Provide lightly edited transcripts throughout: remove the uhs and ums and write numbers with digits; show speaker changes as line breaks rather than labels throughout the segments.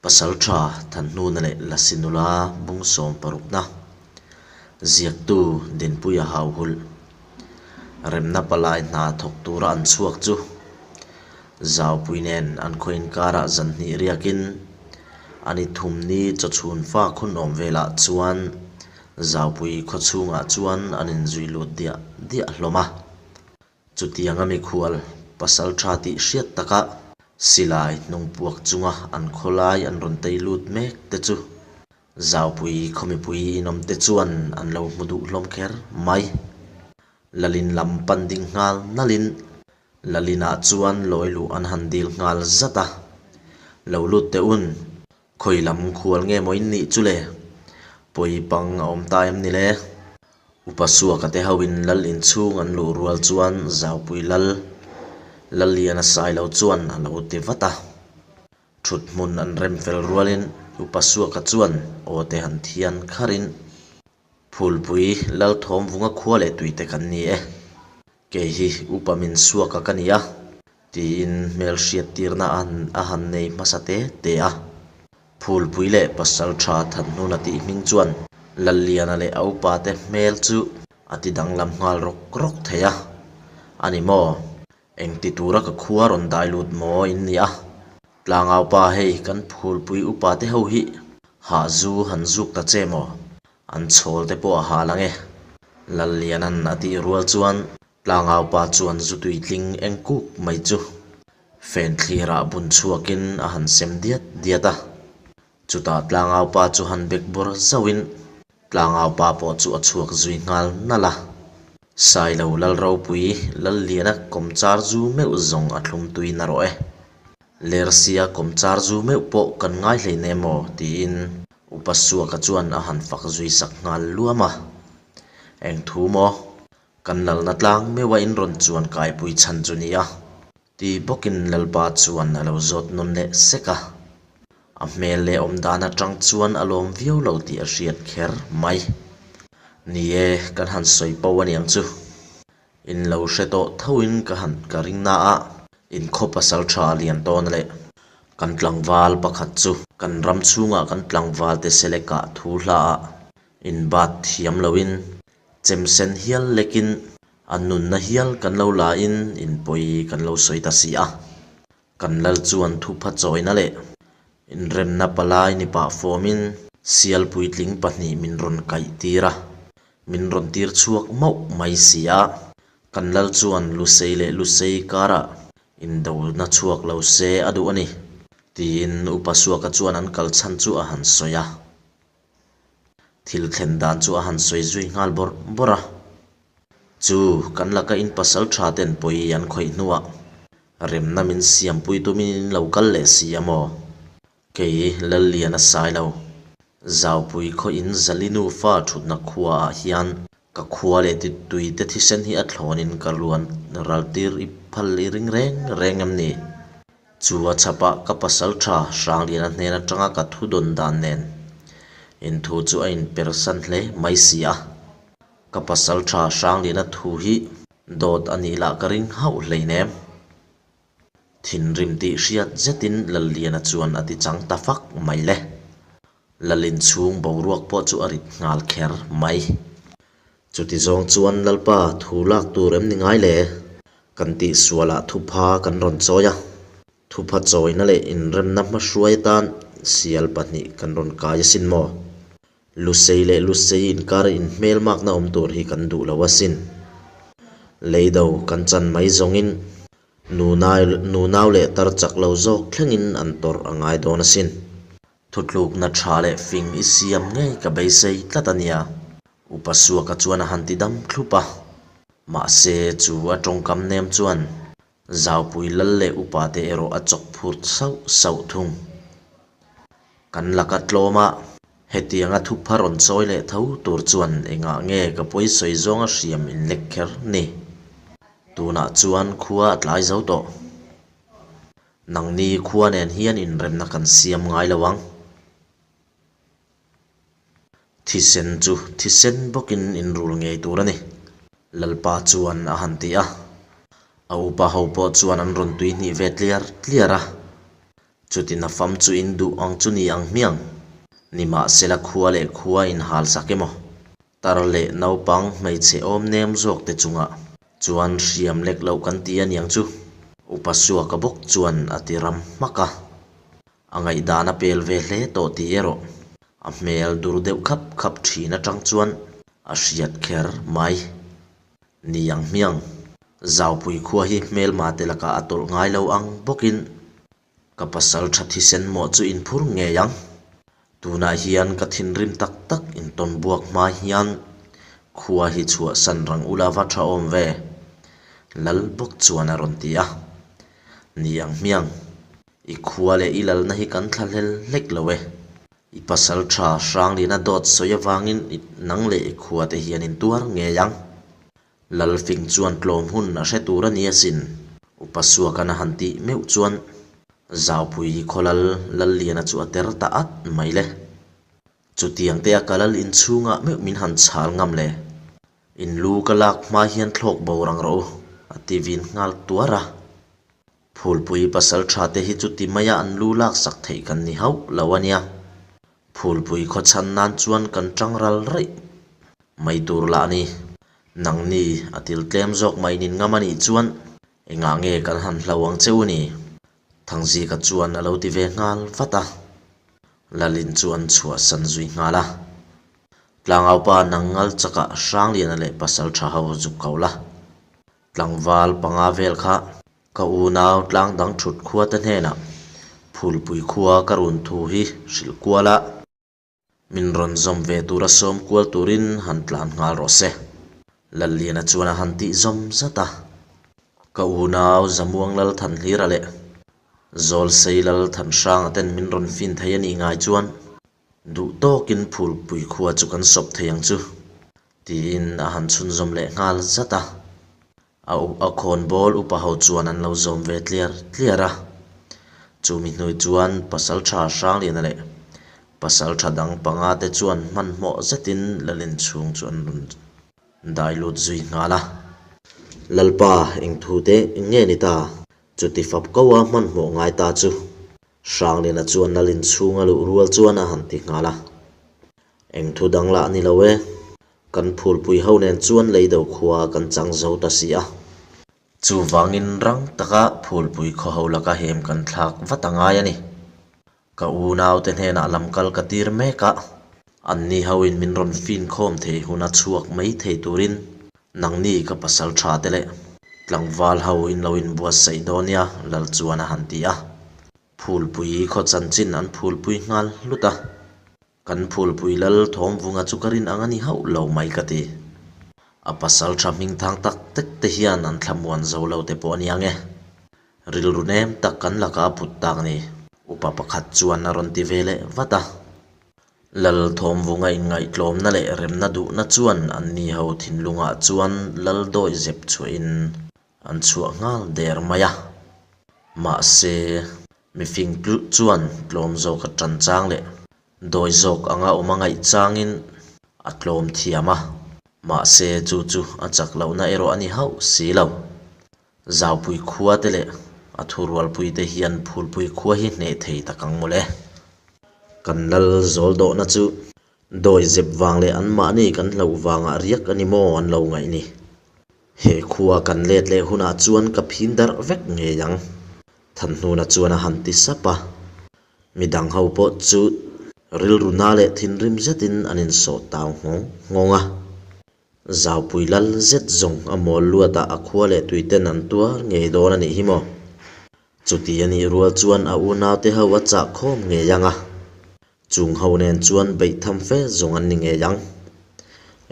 Pasalṭha Thanhnuna leh Lasi nula bung sawmparukna ziaktu Dinpuia Hauhulh remna palai hna thawk tura an chhuak chu Zaupui nen an khaw inkarah zan hnih riakin a ni thumni chawchhun fa khunawm velah chuan Zaupui khaw chhungah chuan an inzui lut diah diah hlawm a. Chutianga mikhual pasal tha tih hriat taka silai hnung puak chunga an khawlai an rawn tei lut mek te chu Zaupui khaw mipui inawm te chuan an lo hmu duh hlawm kher mai. Lalin lam pan ding nghal nalhin Lalinah chuan lawi luh an han dil nghal zat a, Lo lut teh un, Khawi lam khual nge maw in nih chu le? Pawi pang a awm ta em ni le? Upa Suaka te hoin lal inchhung an luh rual chuan Zaupui lal, Lalliana Sailo chuan a lo ti vat a. Thut hmun an rem fel rualin Upa Suaka chuan aw te han thian kharin, Phulpui, Lalthawm vunga khua leh tuite kan ni e. Kei hi upa min suak a ka ni a, tiin hmelhriat tirna a han nei hmasa te te a. Phulpui leh pasal tha Thanhnuna tih hming chuan Lalliana leh a upa te hmel chu a ti danglam nghal rawk rawk thei a, A ni maw? Engti tura ka khua rawn dai lut maw in ni a? Tlangaupa hei kan phulpui upa te ho hi hahzu han zuk ta che maw? An chhawl te pawh a hal ang e. Lalliana'n a tih rual chuan Tlangaupa chuan zu tuitling eng kuk mai chu fen thlirah bun chhuakin a han sem diat diat a. Chutah Tlangaupa chu han bek bawr zauhin Tlangaupa pawh chu a chhuak zui nghal nalh a. Sailo Lalropui Lalliana kawmchar zu meuh zawng a thlum tui narawh e. Lersia kawmchar zu meuh pawh kan ngai hleinem aw tiin Upa Suaka chuan a han fak zui sak nghal luam a. Eng thu maw? Kan lalna tlang meuha in rawn chuan kaipui chhan chu nia. Ti bawkin Lalpa chuan a lo zawt nawn leh sek a. A hmel leh awm dan atang chuan a lawm viau lo tih a hriat kher mai. Ni e, kan han sawi po aniang chu. In lo hre tawh thoin ka han ka ring na a, in khaw pasal tha lian tawn leh kan tlangval pakhat chu kan ram chhungah kan tlangval te selekah thu hla ah in bat thiam loin chem sen hial lekin a nunna hial kan lo la in in pawi kan lo sawi ta si a. Kan lal chuan thupha chawina leh inremna palai ni pah fawmin sial puitling pahnih min rawn kaih tir a, min rawn tir chhuak mauh mai si a. Kan lal chuan Lusei leh Lusei karah indona chhuak lo se a duh a ni, tiin Upa Suaka chuan an kal chhan chu a han sawi a. Thil thlen dan chu a han sawi zui nghal bawrh bawrh a. Chu kan laka in pasal tha ten pawi an khawih hnuah remna min siampui tumin in lo kal leh si a maw? Kei Lalliana Sailo, Zaupui khaw in Zali nufa thutna khua ah hian ka khua leh titui te thisen hi a thlawnin ka luan ral tir i phal i ring reng reng em ni? Chu a chhapah ka pasal tha Hrangliana hnen atanga ka thu dawn dan nen inthu chu a inpersan hle mai si a. Ka pasal tha Hrangliana thu hi dawt a nih lah ka ring hauh hleinem. Thinrim tih hriat zetin Lalliana chuan a ti chang ta fak mai le. Lalin chhung boruak pawh chu a rit nghal kher mai. Chuti zawng chuan Lalpa thu lak tur em ni ngai le? Kan tih sualah thupha kan rawn chawi a. Thupha chawina leh inremna hmahruai atan sial pahnih kan rawn kai asin maw? Lusei leh Lusei inkar inhmelmakna awm tur hi kan duh lo asin. Leido kan chan mai zawngin nunau leh tar chak lo zawk thlengin an tawrh a ngai dawn asin. Thutlukna tha leh fing i siam ngei ka beisei tlat a nia. Upa Suaka chuan a han ti dam thlup a. Mahse chu a tawngkam nem chuan Zaupui lal leh upa te erawh a chawk phur sauh sauh thung. Kan laka tlawm a, hetianga thupha rawn chawi leh tho tur chuan engah nge ka pawi sawi zawnga hriam inlek kher ni? Tunah chuan khua a tlai zo tawh. Nangni khua nen hian inremna kan siam ngai lo ang. Thisen chu thisen bawkin inrul ngei tur a ni, Lalpa chuan a han ti a. A upa ho pawh chuan an rawn tui hnih ve tliar tliar a. Chuti nafam chu in duh ang chu ni ang hmiang. Nimahsela khua leh khua in hal sak emaw? Tar leh naupang hmeichhe awm nem zawk te chungah chuan hriam lek loh kan ti a niang chu. Upa Suaka bawk chuan a ti ram hmak a. A ngaihdan a pel ve hle tawh tih erawh a hmel dur deuh khap khap thin atang chuan a hriat kher mai. Ni ang hmiang, Zaupui khua hi hmelma te lakah a tawlh ngai lo ang bawkin ka pasal tha thisen mawh chu in phur ngei ang. Tunah hian ka thinrim tak tak intawn buak hma hian khua hi chhuahsan rang ula va tha awm ve, Lal bawk chuan a rawn ti a. Ni ang hmiang, i khua leh i lalna hi kan thla hlel hlek lo e. I pasal tha Hranglina dawt sawi avangin nang leh i khua te hian in tuar ngei ang. Lalfing chuan tlawm hun a hre tur a ni asin. Upa Suakana han tih meuh chuan Zaupui khawlal Lalliana chu a ter ta at mai le. Chutiang te a ka lal inchhungah meuh min han chhal ngam le. In lu ka lak hma hian thlawk bo rang rawh u, a ti vin nghal tuar a. Phulpui pasal tha te hi chuti maia an lu laksak theih kan ni hauh lo a nia. Phulpui khaw chhan nan chuan kan tang ral raih mai tur lah a ni. Nangni a til tlem zawk mai nin ngam a nih chuan engah nge kan han hlo ang che u ni? Thangzika chuan a lo ti ve nghal vat a. Lalin chu an chhuahsan zui nghal a. Tlangaupa Nangngal chakah Hrangliana leh pasal tha ho zuk ko la. Tlangval panga vel kha ka unau tlang dang thut khua te hnenah Phulpui khua ka run thu hi hrilh kual a, min rawn zawm ve tura sawm kual turin han tlan nghal rawh se, Lalliana chuan a han tih zawm zat a. Ka unau Zamuang Lal Thanhlira leh Zawlsei Lal Thanhranga ten min rawn fin thei a nih ngai chuan Duh tawkin Phulpui khua chu kan sawp thei ang chu, tiin a han chhunzawm leh nghal zat a. A a khawnbawl upa ho chuan an lo zawm ve tliar tliar a. Chumi hnu chuan Pasaltha Hrangliana leh Pasaltha dang panga te chuan hmanhmawh zetin Lalin chhung chu an rawn dai lut zui nghal a. Lalpa eng thu te nge ni ta? Chuti fap ko a hmanhmawh ngai ta chu. Hrangliana chuan Lal inchhung a luh rual chuan a han ti nghal a. Eng thu dang lah ni lo e, kan phulpui ho nen chuan leido khua kan chang zo ta si a. Chuvangin rang taka phulpui khaw ho laka hem kan thlak vat a ngai a ni. Ka unaute hnenah lam kal ka tir mek a, anni hoin min rawn finkhawm thei huna chhuak mai thei turin Nangni ka pasal tha te leh tlangval ho in lo inbuatsaih dawn nia Lal chuan a han ti a. Phulpui khaw chanchin an phulpui nghal hlut a. Kan phulpui Lal Thawmvunga chu ka rin ang a ni hauh lo mai ka ti. A pasal tha hmingthang tak tek te hian an thlamuan zo lo te pawh a ni ang e. Rilru nem tak kan laka a put tak ni. Upa pakhat chuan a rawn ti ve leh vat a. Lal Thawmvunga inngaihtlawmna leh remna duhna chuan anni ho thinlungah chuan Lal dawi zep chhuahin an chhuah nghal der mai a. Mahse, mifing tluh chuan tlawm zawk a tan chang leh dawi zawk anga awm a ngaih changin a tlawm thiam a. Mahse, chu chu a chak lohna erawh a ni hauh si lo. Zaupui khua te leh a thurualpui te hian Phulpui khua hi hneh thei tak ang mawle. Kan lal zawl dawhna chu dawi zep vang leh anmahni kan hlauh vangah riak a ni maw an lo ngaih ni. He khua kan let leh hunah chuan ka phin darh vek ngei ang. Thanhnuna chuan a han ti sap a. Midang ho pawh chu rilru na leh thinrim zetin an insawh tau nghawng nghawng a. Zaupui lal zet zawng a mawl luatah a khua leh tuiten an tuar ngei dawn a nih hi maw? Chuti a nih rual chuan a unaute ho a chah khawm ngei ang a, chung ho nen chuan beih tham fe zawng an ni ngei ang.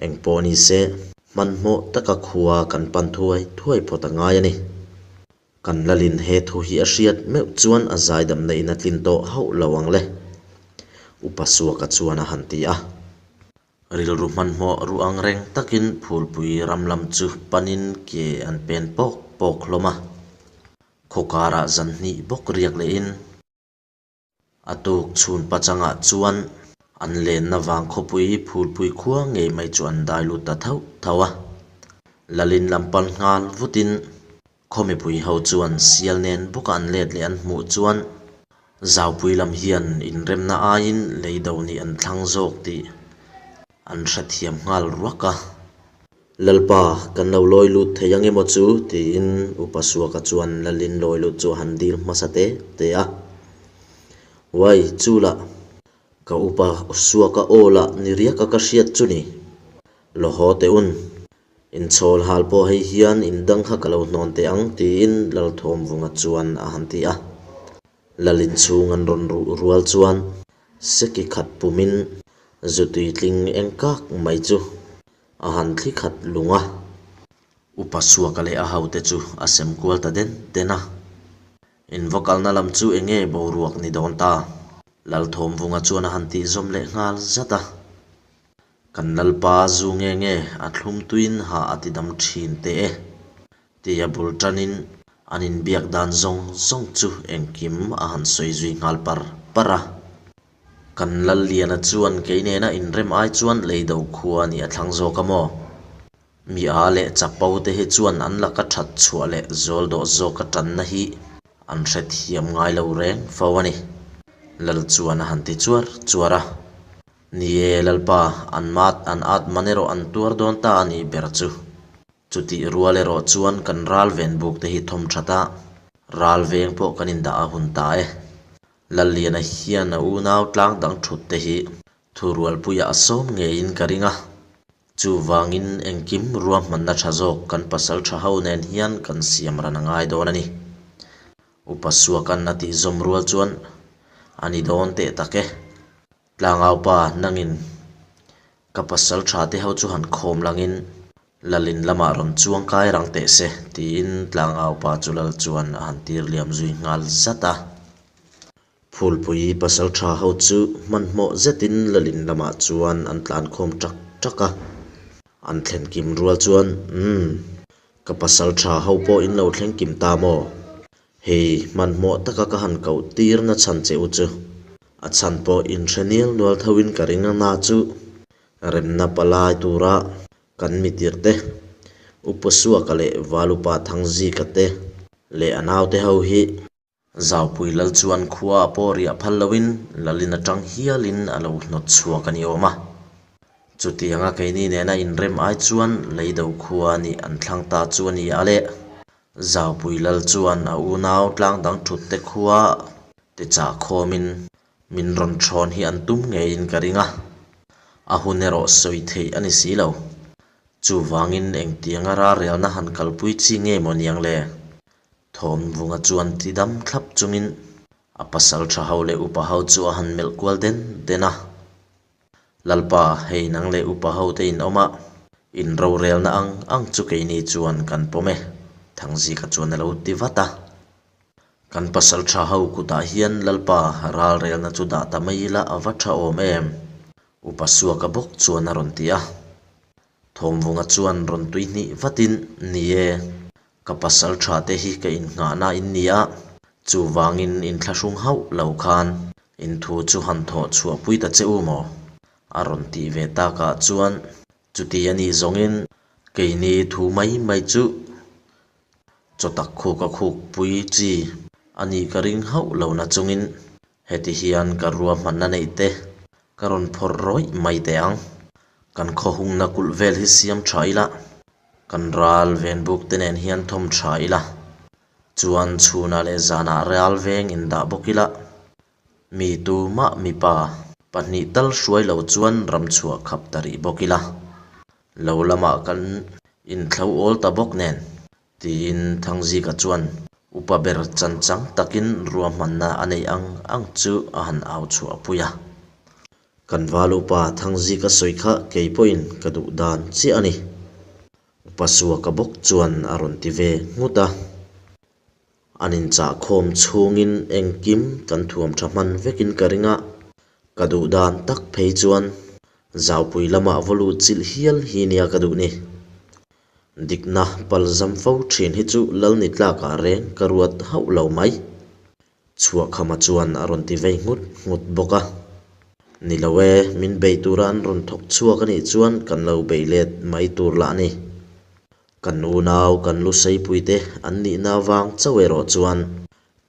Engpawh ni se, hmanhmawh taka khua kan pan thuai thuai phawt a ngai a ni. Kan lalin he thu hi a hriat meuh chuan a zaidamna in a tlin tawh hauh lo ang le, Upa Suaka chuan a han ti a. Rilru hmanhmawh ru ang reng takin Phulpui ram lam chu panin ke an pen pawk pawk hlawm a. Khaw karah zan hnih bawk riak lehin a tuk chhun pachangah chuan an lenna vang khawpui Phulpui khua ngei mai chu an dai lut ta thauh thauh a. Lalin lam pan nghal vutin khaw mipui ho chuan sial nen bawka an let leh an hmuh chuan. Zaupui lam hian inremna aiin leido nih an thlang zawk tih an hrethiam nghal ruak a. Lalpa, kan lo lawi lut thei ang emaw chu? tiin Upa Suaka chuan Lalin lawi lut chu a han dil hmasa te te a. Uai, chu lah, ka Upa Suaka aw lah ni riaka ka hriat chu ni. Law haw teh un, inchhawl hal pawh hei hian indang kha ka lo hnawn teh ang, tiin Lalthawmvunga chuan a han ti a. Lal inchhung an rawn ruh rual chuan seki khat pumin zu tuitling eng kak mai chu a han thli khat lung a. Upa Suaka leh a hote chu a sem kual ta den den a. Invakalna lam chu eng nge boruak ni dawn ta? Lalthawmvunga chuan a han tih zawm leh nghal zat a. Kan Lalpa zu nge nge a thlum tuin hah a ti dam thin teh e. Tia bul tanin an inbiak dan zawng zawng chu engkim a han sawi zui nghal par par a. Kan Lalliana chuan kei nena inrem ai chuan leido khua nih a thlang zawk a maw? Mi a leh chapo te hi chuan an laka that chhuah leh zawl dawh zawka tanna hi an hrethiam ngai lo reng fo a ni. Lal chuan a han ti chuar chuar a. Ni e, Lalpa, an mat an at man erawh an tuar dawn ta a nih ber chu. Chutih rual erawh chuan kan ral ven buk te hi thawm that a, ral veng pawh kan indah a hun ta e. Lalliana hian a unau tlang dang thut te hi thurualpuiah a sawm ngeiin ka ring a. Chuvangin engkim ruahmanna tha zawk kan pasal tha ho nen hian kan siam ran a ngai dawn a ni. Upa Suakan a tih zawm rual chuan a ni dawn teh tak e. Tlangaupa nangin ka pasal tha te ho chu han khawm langin Lalin lamah rawn chuang kai rang teh se tiin Tlangaupa chu Lal chuan a han tir liam zui nghal zat a. Phulpui pasal tha ho chu hmanhmawh zetin Lalin lamah chuan an tlan khawm ṭak ṭak a. An thlen kim rual chuan, Umm. Ka pasal tha ho pawh in lo thleng kim ta maw? Hei, hmanhmawh taka ka han koh tir na chhan che u chu. A chhan pawh in hre nial nual tho in ka ring a na chu. Remna palai tura kan mitir te, Upa Suaka leh Valupa Thangzika te leh a naute ho hi. Zaupui lal chuan khua a pawh riah phal loin lalin atang hialin a lo hnawt chhuak a ni awm a. Chutianga keini nena inrem ai chuan leido khua nih an thlang ta chu a ni a le. Zaupui lal chuan a unau tlang dang thut te khua te chah khawmin min rawn thawn hi an tum ngeiin ka ring a. A hun erawh sawi theih a ni si lo. Chuvangin engtianga ralrelna han kalpui chi nge maw niang le? Thawmvunga chuan ti dam thlap chungin a pasal tha ho leh upa ho chu a han melh kual den den a. Lalpa, hei nang leh upa ho te in awm a, in rorelna ang ang chu keini chuan kan pawm e, Thangzika chuan a lo ti vat a. Kan pasal tha ho kutah hian Lalpa ralrelna chu dah ta mai ila a va tha awm em? Upa Suaka bawk chuan a rawn ti a. Thawmvunga chuan rawn tui hnih vatin, Ni e, ka pasal tha te hi ka innghahna in ni a, chuvangin inthlahrung hauh lo khan in thu chu han thawh chhuah pui ta che u maw? A rawn tih ve takah chuan chuti a nih zawngin keini thu mai mai chu chawtak khuk a khuk pui chi a nih ka ring hauh lo na chungin Heti hian ka ruahmanna neih te ka rawn phawrh rawih mai teh ang. Kan khawhungna kulh vel hi siam tha ila, kan ral ven buk te nen hian thawm tha ila, chuan chhunah leh zanah ral veng in dah bawk ila, mi tumah mipa pahnih tal hruai lo chuan ram chhuah khap ta rih bawk ila, lo lamah kan inthlo awl ta bawk nen. Tiin Thangzika chuan upa ber chanchang takin ruahmanna a neih ang ang chu a han au chhuah pui a. Kan val upa Thangzika sawi kha kei pawhin ka duh dan chiah a ni. Upa Suaka bawk chuan a rawn ti ve nghut a. An inchah khawm chhungin engkim kan thuam tha hman vekin ka ring a, ka duh dan tak phei chuan Zaupui lamah va lut chilh hial hi nia ka duh ni. Dikna palzam fo thin hi chu Lalni tlakah reng ka ruat hauh lo mai. Chhuahkhama chuan a rawn ti vei nghut nghut bawk a. Ni lo e, min bei tura an rawn thawk chhuak a nih chuan kan lo bei let mai tur lah a ni. Kan unau, kan lu seipuite an nihna vang chauh erawh chuan.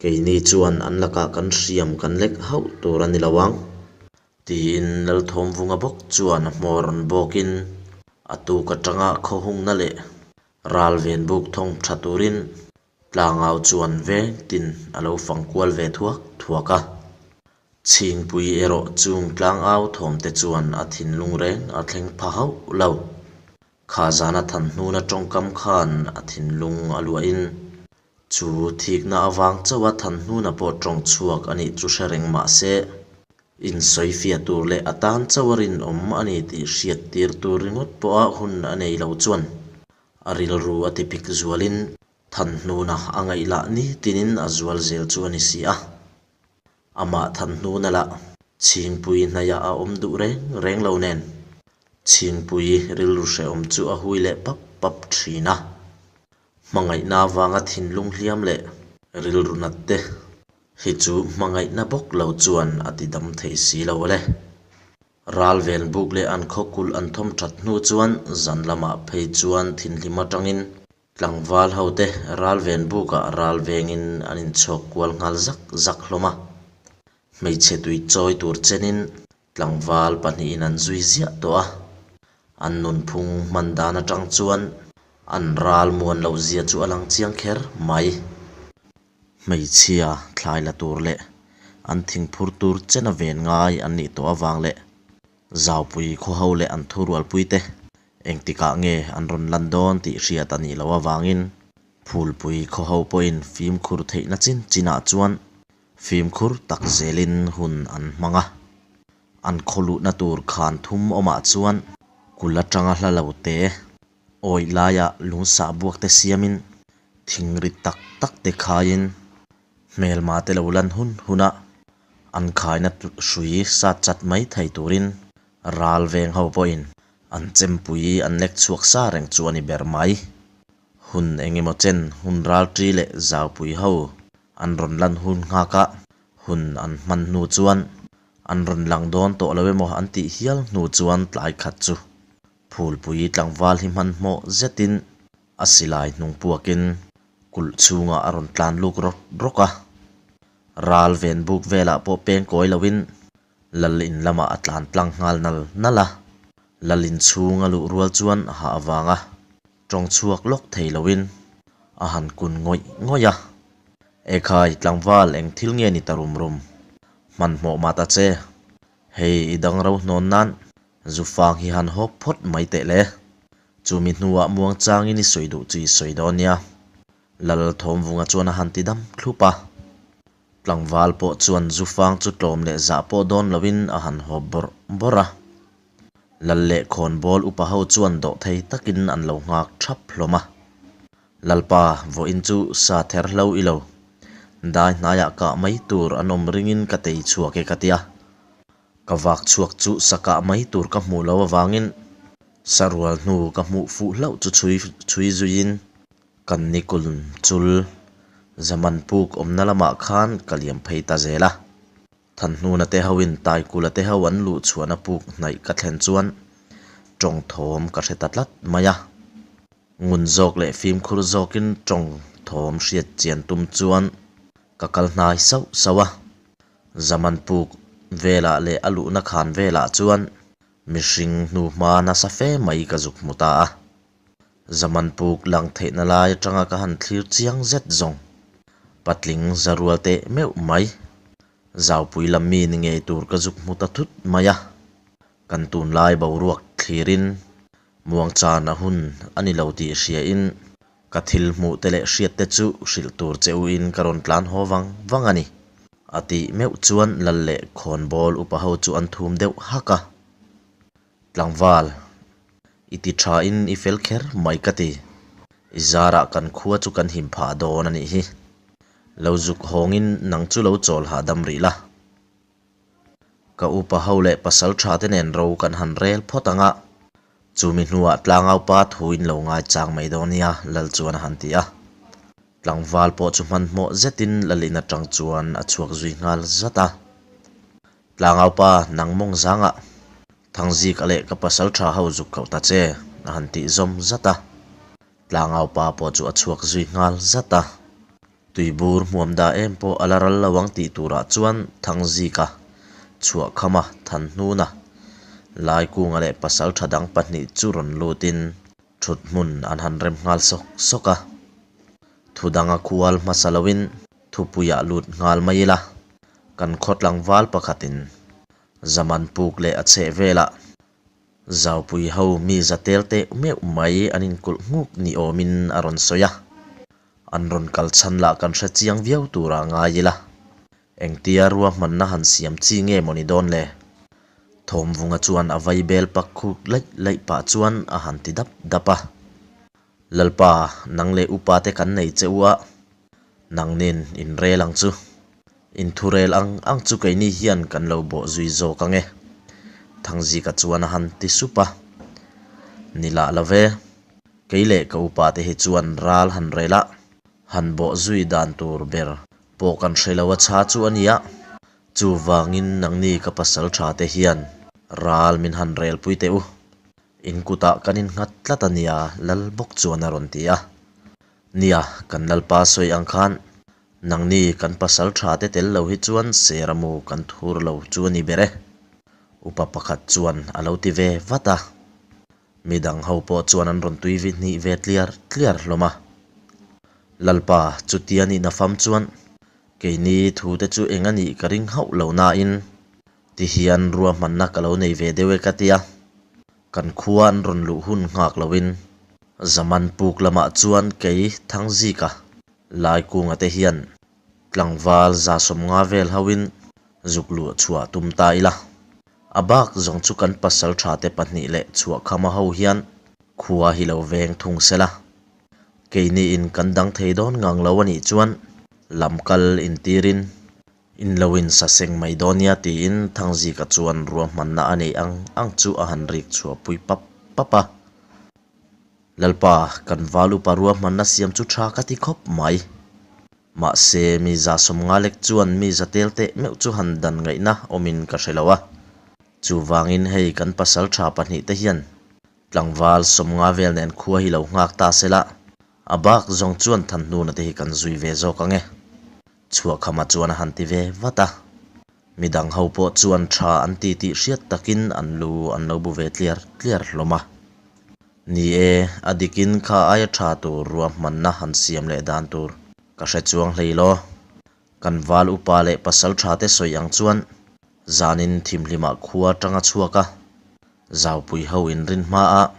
Keini chuan an lakah kan hriam kan lek hauh tur a ni lo ang. Tiin Lalthawmvunga bawk chuan a hmawr rawn bawkin a tuk atanga khawhungna leh ral ven buk thawng tha turin Tlangau chuan veng tin a lo fang kual ve thuak thuak a. Chhingpui erawh chung tlangau thawmte chuan a thinlung reng a thleng pha hauh lo. Kha zana Thanhnuna tawngkam khan a thinlung a luahin chu thikna avang chauha Thanhnuna pawh tawng chhuak a nih chu hre reng mah se, insawifiah tur leh a tan chauha rinawm a ni tih hriat tir tur ringawt pawha hun a nei lo chuan a rilru a tipik zualin Thanhnuna a ngaihlah nitinin a zual zel chu a ni si a. Amah Thanhnuna lah Chhingpui hnaiah a awm duh reng reng lo nen Chhingpui rilru hrehawm chu a hui leh pap pap thin a. Hmangaihna avanga thinlung hliam leh rilru nat te hi chu hmangaihna bawk lo chuan a ti dam thei si lo le. Ral ven buk leh an khaw kulh an thawm that hnu chuan zan lamah phei chuan thinhlim atangin Tlangval hote ral ven bukah ral vengin an inchhawk kual nghal zak zak hlawm a. Hmeichhe tui chawi tur chenin tlangval pahnihin an zui ziah tawh a. An nunphung hman dan atang chuan an ral muan loh zia chu a lang chiang kher mai. Hmeichhia thlai la tur leh an thingphur tur chena ven ngai an nih tawh avang leh Zaupui khaw ho leh an thurualpui te engtikah nge an rawn lan dawn tih hriat a nih loh avangin Phulpui khaw ho pawhin fimkhur theihna chin chinah chuan fimkhur tak zelin hun an hmang a. An khaw luhna tur khan thum awmah chuan kul atanga hla lo te awih laiah lungsah buak te siamin thing rit tak tak te khaiin hmelma te lo lan hun hunah An khaina hrui sat chat mai thei turin ral veng ho pawhin an chempui an lek chhuak sa reng chu a ni ber mai. Hun eng emaw chen hun ralṭi leh zaupui ho an rawn lan hun nghak a, hun an hman hnu chuan an rawn lang dawn tawh lo emaw an tih hial hnu chuan tlai khat chu phulpui tlangval hi hmanhmawh zetin a silai hnung puakin kulh chhungah a rawn tlan luk rawk rawk a. Ral ven buk velah pawh peng kawi loin Lal in lamah a tlan tlang nghal nal nal a. Lal in chhung a luh rual chuan hah avanga tawng chhuak lawk thei loin a han kun ngawih ngawih a. Ekhai tlangval eng thil nge ni ta rum rum? Hmanhmawh mah ta che. Hei i dang ro hnawn nan zu fang hi han hawp phawt mai teh le. Chumi hnuah muang changin i sawi duh chu i sawi dawn nia. Lal Thawmvunga chuan a han ti dam thlup a. Tlangval pawh chuan zu fang chu tlawm leh zah pawh dawn loin a han hawp bawrh bawrh a. Lal leh khawnbawl upa ho chuan dawh thei takin an lo nghak thap hlawm a. Lalpa, vawiin chu sa ther hlo i lo. Dai hnaiah kah mai tur an awm ringin ka tei chhuak e ka tia. Ka vak chhuak chu sa kah mai tur ka hmuh lo avangin sarual hnu ka hmuh fuh hlauh chu chhui chhui zuiin kan nikul chul zaman puk awmna lamah khan ka liam phei ta zel a. Thanhnuna te hoin Taikula te ho an luh chhuahna puk hnaih ka thlen chuan tawng thawm ka hre ta tlat mai a. Ngun zawk leh fimkhur zawkin tawng thawm hriat chian tum chuan ka kal hnai sauh sauh a. Zaman puk velah leh a luhna khan velah chuan mihring hnuhma nasa fe mai ka zuk hmu ta a. Zaman puk lang theihna lai atanga ka han thlir chiang zet zawng. Patling za rual teh meuh mai. Zaupui lam mi ni ngei tur ka zuk hmu ta thut mai a. Kan tunlai boruak thlirin muangchan a hun a ni lo tih hriain ka thil hmuh te leh hriat te chu hrilh tur che uin ka rawn tlan haw vang vang a ni. A tih meuh chuan lal leh khawnbawl upa ho chu an thum deuh hak a. Tlangval, i ti tha in i fel kher mai ka ti. I zarah kan khua chu kan him phah dawn a nih hi. Lo zuk hawngin nang chu lo chawl hahdam rih la. Ka upa ho leh pasal tha te nen ro kan han rel phawt ang a, chumi hnuah tlangaupa thu in lo ngaichang mai dawn nia, Lal chuan a han ti a. Tlangval pawh chu hmanhmawh zetin Lalin atang chuan a chhuak zui nghal zat a. Tlangaupa nang mawng zangah Thangzika leh ka pasal tha ho zuk koh ta che, a han tih zawm zat a. Tlangaupa pawh chu a chhuak zui nghal zat a. Tuibur hmuam da em pawh a la ral lo ang tih turah chuan Thangzika, Chhuahkhama, Thanhnuna, Laikunga leh pasaltha dang pahnih chu rawn lutin thut hmun an han rem nghal sawk sawk a. Thu danga khual hmasa loin thupuiah lut nghal mai ila, kan khaw tlangval pakhatin Zaman puk leh a chheh velah Zaupui ho mi za tel teh meuh mai an inkulh nghuk ni awmin a rawn sawi a. An rawn kal chhan lah kan hre chiang viau tura ngai ila. Engtia ruahmanna han siam chi nge maw ni dawn le? Thawmvunga chuan a vaibel pak khuk laih laih pah chuan a han ti dap dap a. Lalpa, nang leh upa te kan nei che u a, nangnin inrel ang chu. Inthurel ang ang chu keini hian kan lo bawh zui zawk ang e. Thangzika chuan a han ti sup a. Ni lah lo ve. Kei leh ka upa te hi chuan ral han rel a, han bawh zui dan tur ber pawh kan hre lo a chha chu a nia. Chuvangin nangni ka pasal tha te hian ral min han rel pui teh u. In kutah kan innghat tlat a nia, Lal bawk chuan a rawn ti a. Nia, kan Lalpa sawi ang khan nangni kan pasal tha te tel lo hi chuan Seramu kan thur lo chu a ni ber e. Upa pakhat chuan a lo ti ve vat a. Midang ho pawh chuan an rawn tui hnih ve tliar tliar hlawm a. Lalpa, chutia nihna fam chuan keini thu te chu eng a nih ka ring hauh lo nain Tihian ruahmanna ka lo nei ve deuh e ka tia, kan khua an rawn luh hun nghak loin Zaman puk lamah chuan kei Thangzika, Laikunga te hian tlangval 150 vel hoin zuk luh chhuah tum ta ila. A bak zawng chu kan pasal tha te pahnih leh chhuahkhama ho hian khua hi lo veng thung sela. Keiniin kan dang thei dawn ngang lo anih chuan lam kal intirin In lo in sa seng mai dawn nia tiin Thangzika chuan ruahmanna a neih ang ang chu a han rik chhuahpui pap pap a. Lalpa, kan val upa ruahmanna siam chu tha ka ti khawp mai. Mahse, mi 150 lek chuan mi za tel teh meuh chu han dan ngaihna awmin ka hre lo a. Chuvangin hei kan pasal tha pahnih te hian tlangval 50 vel nen khua hi lo nghak ta sela, a bak zawng chuan Thanhnuna te hi kan zui ve zawk ang e. Chhuahkhama chuan a han ti ve vat a. Midang ho pawh chuan tha an ti tih hriat takin an lu an lo bu ve tliar tliar hlawm a. Ni e, a dikin kha aia tha tur ruahmanna han siam leh dan tur ka hre chuang hlei law. Kan val upa leh pasal tha te sawi ang chuan zanin thimhlimah khua tanga chhuak a, zaupui ho inrin hmaah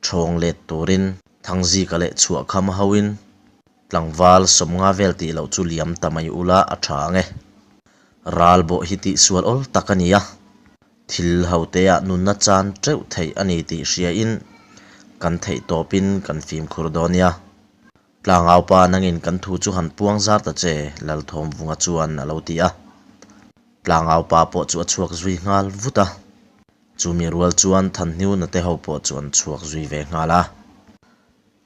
thawng let turin Thangzika leh Chhuahkhama hoin Tlangval 50 vel tih loh chu liam ta mai ula a tha ang e. Ral bawh hi tihsual awl tak a ni a, thil hoteah nunna chan teuh theih a ni tih hriain kan theih tawpin kan fimkhur dawn nia. Tlangaupa nangin kan thu chu han puang zar ta che, Lalthawmvunga chuan a lo ti a. Tlangaupa pawh chu a chhuak zui nghal vut a. Chumi rual chuan Thanhniuna te ho pawh chu an chhuak zui ve nghal a.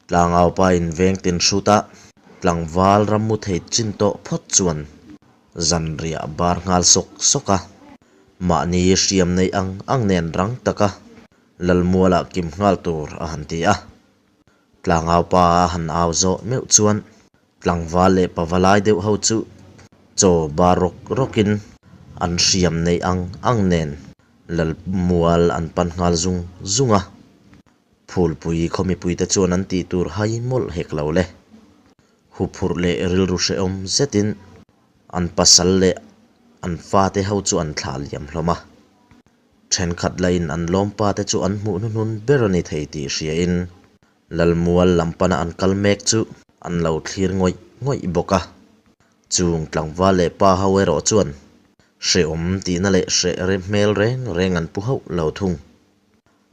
Tlangaupa inveng tin hrut a, tlangval rammu thei chin tawh phawt chuan zanriah bar nghal sawk sawk a, mahni hriam neih ang ang nen rang taka Lalmualah kim nghal tur a han ti a. Tlangaupa a han au zawh meuh chuan tlangval leh pavalai deuh ho chu chaw bar rawk rawkin an hriam neih ang ang nen Lalmual an pan nghal zung zung a. Phulpui khaw mipuite chuan an tih tur hai mawlh hek lo le. Huphurh leh rilru hrehawm zetin an pasal leh an fate ho chu an thlah liam hlawm a. Thenkhat lahin an lawmpa te chu an hmuh hnuhnun ber a ni thei tih hriain Lalmual lam pana an kal mek chu an lo thlir ngawih ngawih bawk a. Chung tlangval leh pa ho erawh chuan hrehawm tihna leh hreh hmel reng reng an pu hauh lo thung.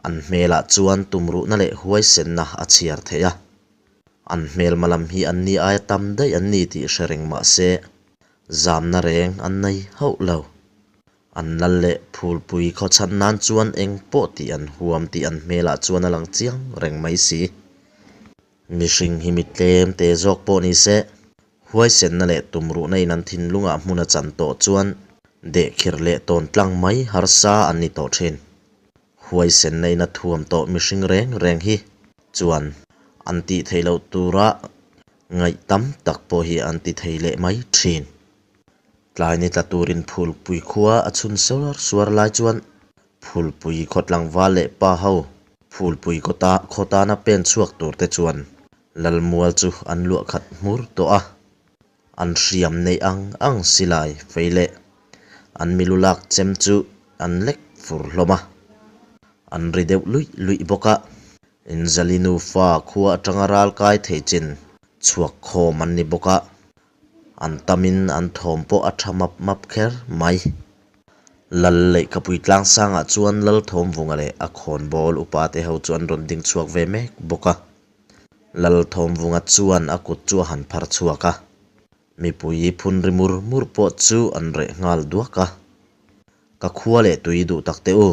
An hmelah chuan tumruhna leh huaisenna a chhiar theih a. An hmelma lam hi an ni aia tam daih an ni tih hre reng mah se, zamna reng an nei hauh lo. An lal leh phulpui khawchhan nan chuan eng pawh tih an huam tih an hmelah chuan a lang chiang reng mai si. Mihring hi mi tlem te zawk pawh ni se, huaisenna leh tumruhna in an thinlungah hmun a chan tawh chuan dehkhirh leh tawn tlang mai harsa an ni tawh thin. Huaisenna in a thuam tawh mihring reng reng hi chuan an tih theih loh tura Ngaih tam tak pawh hi an ti thei leh mai thin. Tlai ni tla turin Phulpui khua a chhun suar suar lai chuan Phulpui khaw tlangval leh pa ho Phulpui kawta khaw tana pen chhuak tur te chuan Lalmual chu an luah khat hmur tawh a. An hriam neih ang ang silai fei leh an milu lak chem chu an lek fur hlawm a. An ri deuh luih luih bawk a. Inzali nufa khua atanga ral kai thei chin chhuak khawm an ni bawk a, an tamin an thawm pawh a tha map map kher mai. Lal Leihkapui tlangsangah chuan Lal Thawmvunga leh a khawnbawl upa te ho chu an rawn ding chhuak ve mek bawk a. Lal Thawmvunga chuan a kut chu a han phar chhuak a, mipui phun ri mur mur pawh chu an reh nghal duak a. Ka khua leh tui duh tak teh u.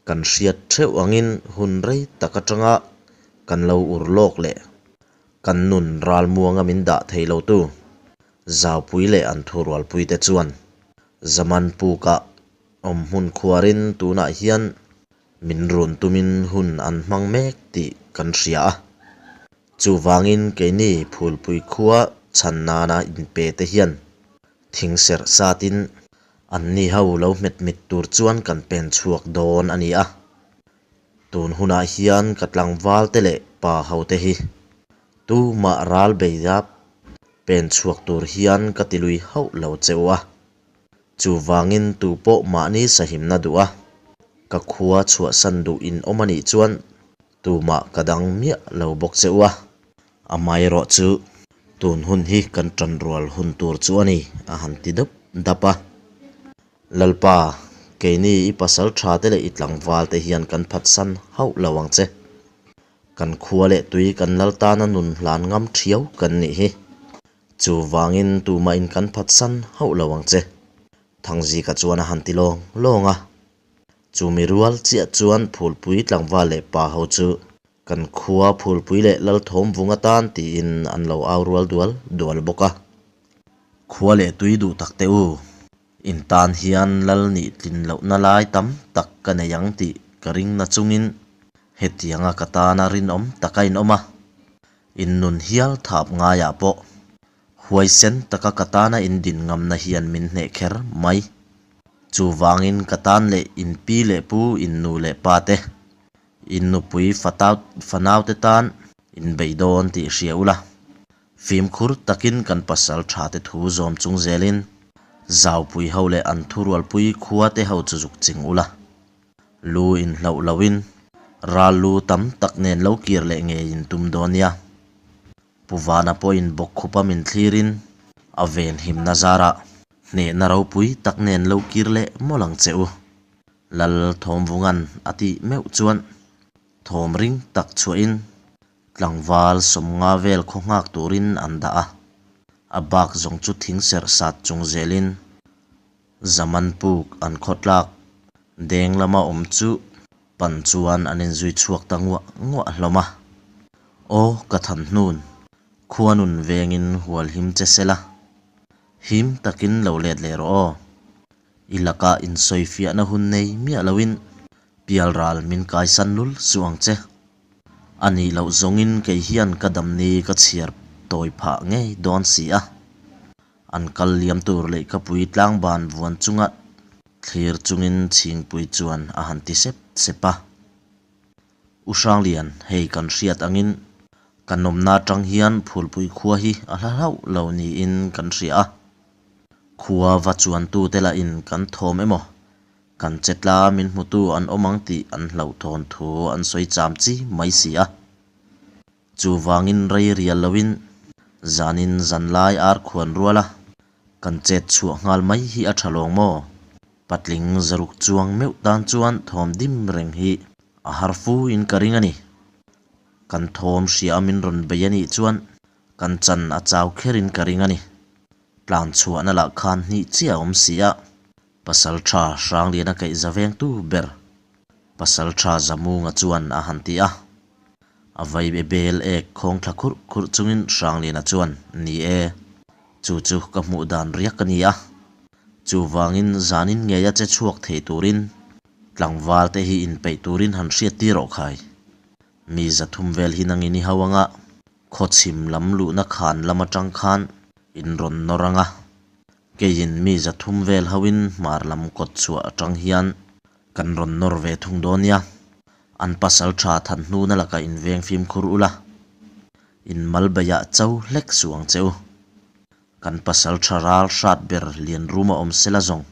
Kan hriat theuh angin hun rei tak atanga kan lo ur lawk leh kan nun ralmuanga min dah thei lotu Zaupui leh an thurualpuite chuan Zaman pukah awm hmun khuarin tunah hian min run tumin hun an hmang mek tih kan hria a. Chuvangin keini Phulpui khua chhan nana inpe te hian Thing serh satin anni ho lo hmet mit tur chuan kan pen chhuak dawn a ni a. Tun hunah hian ka tlangval te leh pa ho te hi tumah ral beia pen chhuak tur hian ka ti lui hauh lo che u a. Chuvangin tu pawh mahni sahimna duh a, ka khua chhuahsan duh in awm a nih chuan Tumah ka dang miah lo bawk che u a, amaherawh chu tun hun hi kan tanrual hun tur chu a ni, a han ti deuh dap a. Lalpa, keini i pasal tha te leh i tlangval te hian kan phatsan hauh lo ang che. Kan khua leh tui kan lal tana nun hlan ngam thiau kan nih hi. Chuvangin tumahin kan phatsan hauh lo ang che, Thangzika chuan a han ti lawng lawng a. Chumi rual chiah chuan Phulpui tlangval leh pa ho chu kan khua Phulpui leh Lalthawmvung atan tiin an lo au rual dual dual bawk a. Khua leh tui duh tak teh u, in tan hian lal nih tlin lohna lai tam tak ka nei ang tih ka ring na chungin hetianga ka tana rinawm taka in awm a, in nun hial thap ngaiah pawh Huaisen taka ka tana in din ngamna hian min hneh kher mai. Chuvangin ka tan leh in pi leh pu, in nu leh pa te, in nupui fatau fanau te tan in bei dawn tih hria ula. Fimkhur takin kan pasal tha te thu zawm chung zelin zaupui ho leh an thurualpui khua te ho chu zuk ching ula. Lu in hlauh loin ral lu tam tak nen lo kir leh ngei in tum dawn nia. Pu Vana pawhin bawkkhupa min thlirin a venhimna zarah hnehna ropui tak nen lo kir leh mawlh ang che u. Lal Thawmvunga'n a tih meuh chuan thawm ring tak chhuahin tlangval sawmnga vel khaw nghak turin an dah a, a bak zawng chu thing serh sat chung zelin Zaman puk an khawtlak deng lama awm chu pan chuan an inzui chhuak ta nguah nguah hlawm a. Aw ka than hnun, khuanun vengin hual him che sela, him takin lo let leh rawh aw. I lakah insawifiahna hun nei miah loin pialral min kaisan lul suh ang che. A nih loh zawngin kei hian ka damni ka chhiar tawi phah ngei dawn si a. An kal liam tur lehkhapui tlangban vuan chunga thlir chungin Chhingpui chuan a han ti sep sep a. U Hranglian, hei kan hriat angin kan awmna atang hian Phulpui khua hi a hla hlauh lo niin kan hria a. Khua va chuantute lahin kan thawm emaw, kan che tla min hmutu an awm ang tih an hlauhthawn thu an sawi cham chi mai si a. Chuvangin rei rial loin zanin zanlai ar khuan rual a, kan chet chhuah nghal mai hi a tha lawng maw? Patling zaruk chuang meuh tan chuan thawm dim reng hi a har fu in ka ring a ni. Kan thawm hria a min rawn bei a nih chuan kan chan a chau kher in ka ring a ni. Tlan chhuahna lah khan hnih chiah a awm si a, pasal tha Hrangliana kaih za vengtu ber pasal tha Zamunga chuan a han ti a. A vai be bel ek khawng thla khurh khurh chungin Hrangliana chuan, Ni e, chu chu ka hmuh dan riak a ni a. Chuvangin zanin ngeia che chhuak thei turin tlangval te hi inpeih turin han hriat tir rawh khai. Mi zathum vel hi nangin i hau anga. Khawchhim lam luhna khan lam atang khan in rawn nawr ang a, keiin mi 300 vel hoin hmar lam kawt chhuah atang hian kan rawn nawr ve thung dawn nia. An pasal tha than hnuna lakah in veng fimkhur ula, in mal beiah cho hlek suh ang che u. Kan pasal tha ral hrat ber Lianruma awm sela zawng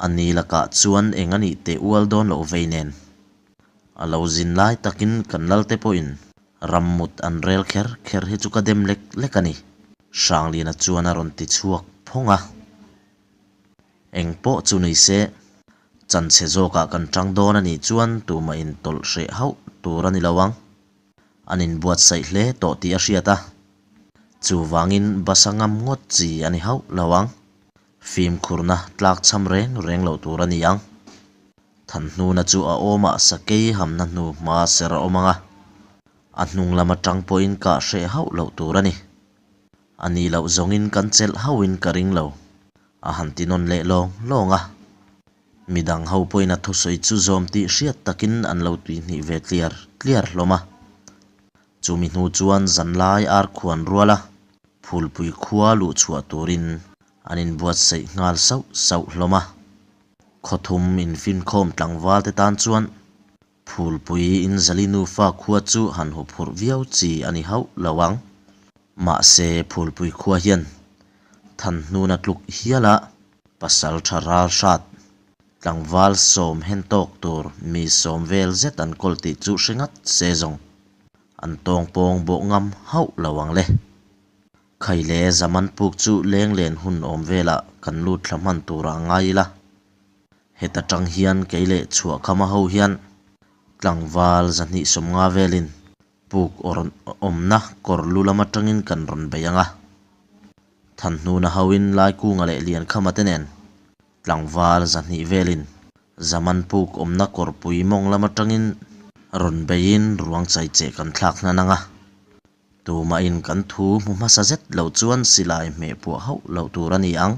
a ni lakah chuan eng a nih teh ual dawn loh vei nen. A lo zin lai takin kan lalte pawhin ram mut an rel kher kher hi chu ka dem lek lek a ni, Hrangliana chuan a rawn ti chhuak phawng a. Eng pawh chu ni se, chanchhe zawkah kan tang dawn a nih chuan tumah intawlh hreh hauh tur a ni lo ang. An inbuatsaih hle tawh tih a hriat a, chuvangin bus a ngam ngawt chi a ni hauh lo ang. Fimkhurna tlakchham reng reng loh tur a ni ang. Thanhnuna chu a awmah sakei hamna hnu hma ser a awm ang a, a hnung lam atang pawhin kah hreh hauh loh tur a ni. A nih loh zawngin kan chelh hauhin ka ring lo, a han ti nawn leh lawng lawng a. Midang ho pawhin a thusawi chu zawm tih hriat takin an lo tuihnih ve tliar tliar hlawm a. Chumi hnu chuan zanlai ar khuan rual a, phulpui khua luh chhuah turin an inbuatsaih nghal sauh sauh hlawm a. Khawthum infinkhawm tlangval te tan chuan phulpui inzali nufa khua chu han huphurh viau chi a ni hauh lo ang. Mahse phulpui khua hian Thanhnuna tluk hial a pasal tha ral hrat Tlangval sawm hen tawk tur mi sawm vel zet an kawl tih chu hre ngat se zawng an tawng pawng bawh ngam hauh lo ang le. Khaile zaman puk chu leng len hun awm velah kan lut thla hman turah ngai ila. Heta tang hian kei leh chhuahkhama ho hian tlangval 250 velin puk awmna kawr lu lam atangin kan rawn bei ang a. Thanhnuna hoin Laikunga leh Liankhama te nen Tlangval 200 velin Zaman puk awmna kawrpui mawng lam atangin rawn beiin ruang chai che kan thlak hnan ang a. Tumahin kan thu hmu hmasa zet lo chuan silai hmeh puah hauh loh tur a ni ang.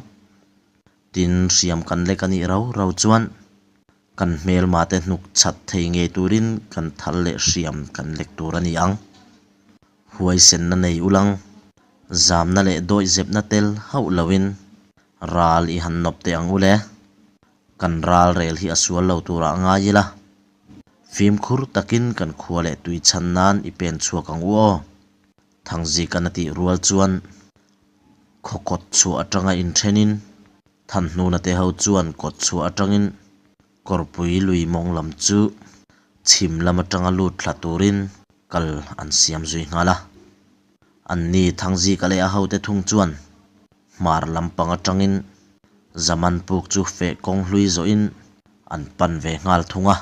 Tin, hriam kan lek a nih rau rau chuan kan hmelma te hnuk chhat thei ngei turin kan thal leh hriam kan lek tur a ni ang. Huaisenna nei ulang, zamna leh dawihzepna tel hauh loin ral i han nawp teh ang u le. Kan ral rel hi a sual lo turah ngai ila. Fimkhur takin kan khua leh tui chhan nan i pen chhuak ang u aw. Thangzika'n a tih rual chuan khaw kawt chhuah atanga inthenin Thanhnuna te ho chuan kawt chhuah atangin Kawrpui lui mawng lam chu chhim lam atanga lut thla turin kal an siam zui nghal a. Anni Thangzika leh a hote thung chuan hmar lampang atangin Zaman puk chu feh kawng hlui zawhin an pan ve nghal thung a.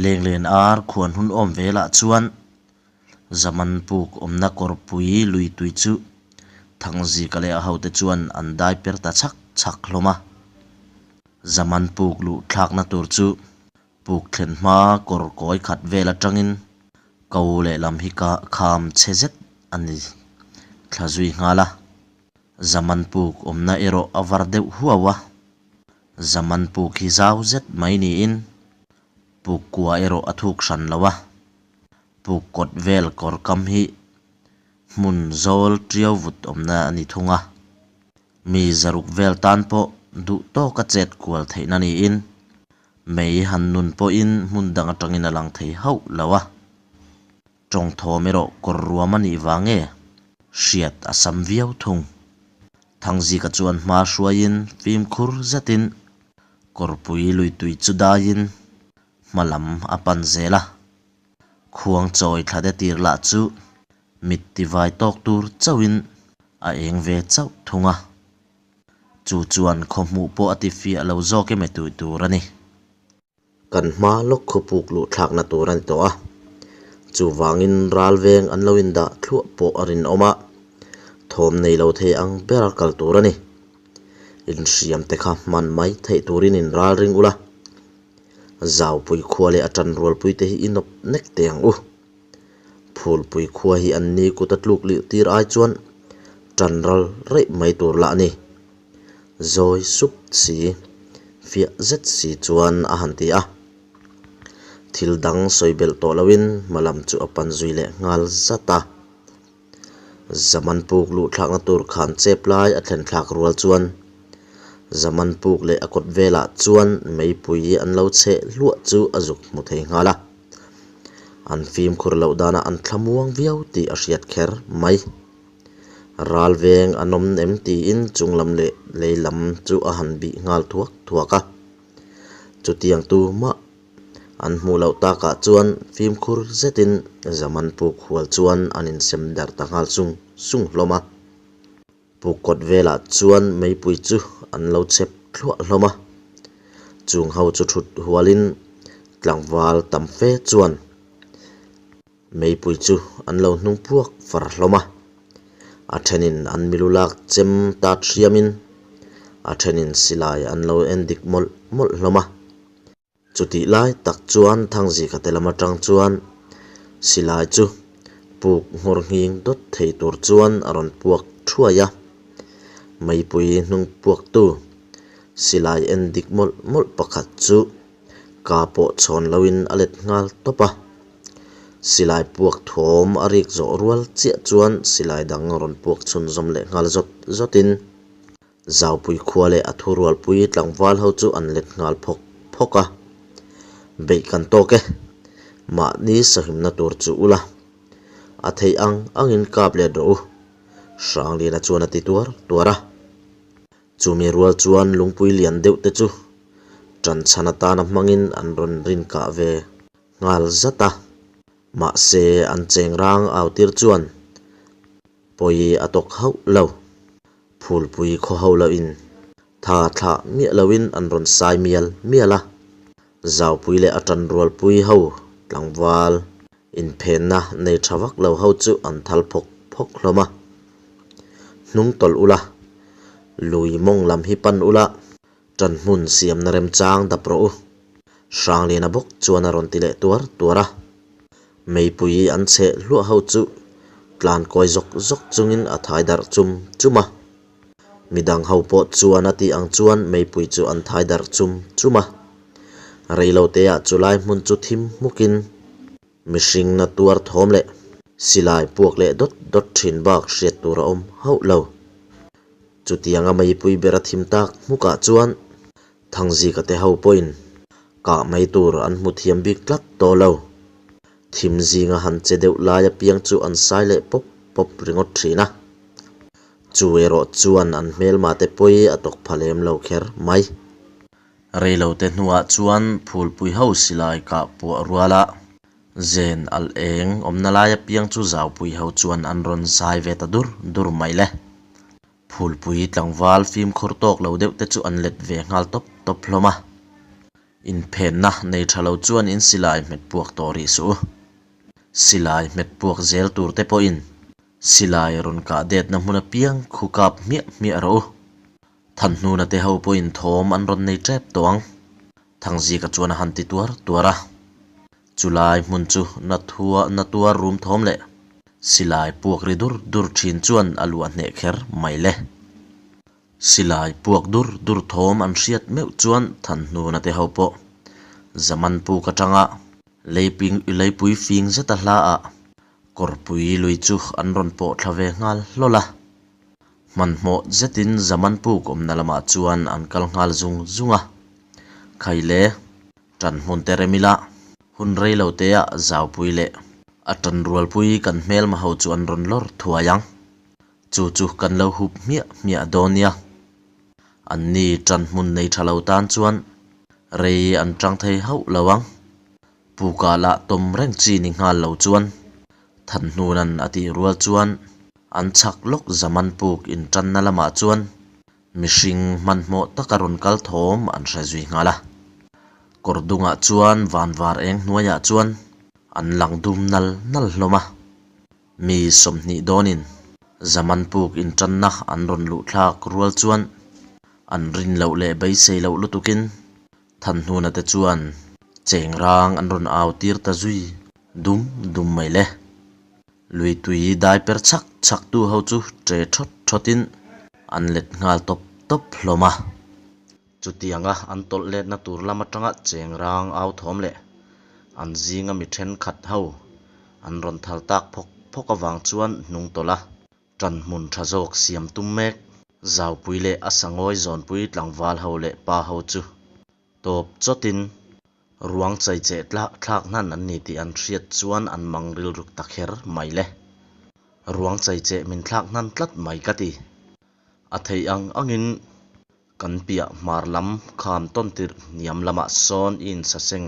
Lenglen ar khuan hun awm velah chuan Zaman puk awmna kawrpui lui tui chu Thangzika leh a hote chuan an dai per ta chhak chhak hlawm a. Zaman puk luh thlakna tur chu puk thlen hma kawr kawi khat vel atangin ko lehlam hi ka kham chhe zet a ni thla zui nghal a. Zaman puk awmna erawh a var deuh huau a. Zaman puk hi zau zet mai niin puk kua erawh a thuk hran lo a. Puk kawt vel kawr kam hi hmun zawl tiau vut awmna a ni thung a. Mi 600 vel tan pawh duh tawka chet kual theihna niin mei han nun pawhin hmun dang atangin a lang thei hauh lo a. Tawng thawm erawh kawr ruam a nih vang nge hriat a sam viau thung. Thangzika chuan hma hruaiin fimkhur zetin kawrpui lui tui chu daiin hma lam a pan zel a. Khuang chawi thla te tir lah chu mit tivai tawk tur chauhin a eng ve chauh thung a. Chu chuan khaw hmuh pawh a ti fiah lo zawk em tih tur a ni. Kan hma lawk khaw puk luh thlakna tur a ni tawh a. Chuvangin ral veng an lo indah thluah pawh a rinawm a, thawm nei lo thei ang bera kal tur a ni. Inhriam te kha hman mai theih turin in ral ring ula. Zaupui khua leh a tanrualpui te hi i nawp nek teh ang u. Phulpui khua hi an ni kut a tluk lih tir ai chuan tan ral reih mai tur lah a ni. Zawi sup si, fiah zet si chuan a han ti a. Thil dang sawi belh tawh loin hma lam chu a pan zui leh nghal zat a. Zaman puk luh thlakna tur khan chep lai a thlen thlak rual chuan Zaman puk leh a kawt velah chuan meipui an lo chheh hluah chu a zuk hmu thei nghal a. An fimkhur loh danah an thlamuang viau tih a hriat kher mai. Ral veng an awm em tiin chung lam leh lei lam chu a han bih nghal thuak thuak a. Chutiang tu mah an hmuh loh takah chuan fimkhur zetin Zaman puk hual chuan an insem darh ta nghal sung sung hlawm a. Puk kawt velah chuan meipui chu an lo chep thluah hlawm a, chung ho chu thut hualin tlangval tam fe chuan meipui chu an lo hnung puak far hlawm a, a thenin an milu lak chem tat hriamin a thenin silai an lo en dik mawlh mawlh hlawm a. Chutih lai tak chuan Thangzika te lam atang chuan silai chu puk nghawr nghing dawt thei tur chuan a rawn puak thuai a. Meipui hnung puaktu silai en dik mawlh mawlh pakhat chu ka pawh chhawn loin a let nghal tawp a. Silai puak thawm a rik zawh rual chiah chuan silai dang rawn puak chhunzawm leh nghal zawt zawtin Zaupui khua leh a thurualpui tlangval ho chu an let nghal phawk phawk a, Beih kan tawk e, mahni sahimna tur chu ula, a theih ang angin kap let rawh u, Hrangliana chuan a ti tuar tuar a. Chumi rual chuan lungpui lian deuh te chu ṭanchhan atana hmangin an rawn rinkah ve nghal zat a, mahse an chengrang au tir chuan Pawi a tawk hauh lo. Phulpui khaw ho loin tha thlah miah loin an rawn sai mial mial a. Zaupui leh a tanrualpui ho tlangval inphenna nei tha vak lo ho chu an thal phawk phawk hlawm a. Hnung tawlh ula, lui mawng lam hi pan ula, Ṭan hmun siamna remchang dap rawh u. Hrangliana bawk chuan a rawn ti leh tuar tuar a. Meipui an chheh hluah ho chu tlan kawi zawk zawk chungin a thai darh chum chum a. Midang ho pawh chuan a tih ang chuan meipui chu an thai darh chum chum a. Reiloteah chulai hmun chu thim hmukin mihring na tuar thawm leh silai puak leh dawt dawt thin bak hriat tur a awm hauh lo. Chutianga meipui ber a thim tak hmukah chuan Thangzika te ho pawhin kah mai tur an hmu thiam bik tlat tawh lo. Thim zinga han che deuh lai apiang chu an sai leh pawp pawp ringawt thin a. Chu erawh chuan an hmelma te pawi a tawk pha lem lo kher mai. Reilote hnuah chuan phulpui ho silai kah puah ruala Zen alh eng awmna lai apiang chu zaupui ho chuan an rawn zai ve ta dur dur mai le. Phulpui tlangval fimkhur tawk lo deuh te chu an let ve nghal tawp tawp hlawm a. Inphenna nei tha lo chuan in silai hmet puak tawh rih suh u. Silai hmet puak zel tur te pawhin silai rawn kah detna hmun apiang khu kap hmiah hmiah rawh u. Thanhnuna te ho pawhin thawm an rawn nei tep tawh ang. Thangzika chuan a han ti tuar tuar a. Chulai hmun chu na thua na tuar rum thawm leh silai puak ri dur dur thin chuan a luah hneh kher mai le. Silai puak dur dur thawm an hriat meuh chuan Thanhnuna te ho pawh Zaman puk atanga leiping leipui fing zeta hla ah kawrpui lui chu an rawn pawh thla ve nghal hlawl a. Hmanhmawh zetin Zaman puk awmna lamah chuan an kal nghal zung zung a. Khaile, ṭan hmun te rem ila, hun rei lo teah zaupui leh a ṭan rualpui kan hmelma ho chu an rawn lawr thuai ang. Chu chu kan lo hup hmiah hmiah dawn nia. Anni ṭan hmun nei ṭha lo tan chuan rei an ṭang thei hauh lo ang. Pukah lah tawm reng chi ni nghal lo chuan Thanhnuna'n a tih rual chuan an chhak lawk Zaman puk intanna lamah chuan mihring hmanhmawh taka rawn kal thawm an hre zui nghal a. Kawr dungah chuan vanvar eng hnuaiah chuan an lang dum nal nal hlawm a. Mi 20 dawnin Zaman puk intanna an rawn luh thlak rual chuan an rin loh leh beisei loh lutukin Thanhnuna te chuan chengrang an rawn au tir ta zui dum dum mai le. Lui tui dai per chhak chhak tu ho chu ṭe ṭhawt ṭhawtin an let nghal tawp tawp hlawm a. Chutianga an tawlh letna tur lam atanga chengrang au thawm leh an zinga mi thenkhat ho an rawn thal tak phawk phawk avang chuan hnung tawlh a. Ṭanhmun ṭha zawk siam tum mek Zaupui leh a sangawi zawnpui tlangval ho leh pa ho chu tawp chawtin ruang chaicheh thlak hnan an ni tih an hriat chuan an mang rilruk ta kher mai le. Ruang chaicheh min thlak hnan tlat mai ka ti. A theih ang angin kan piah hmar lam kham tawn tirh hniam lamah sawn i insaseng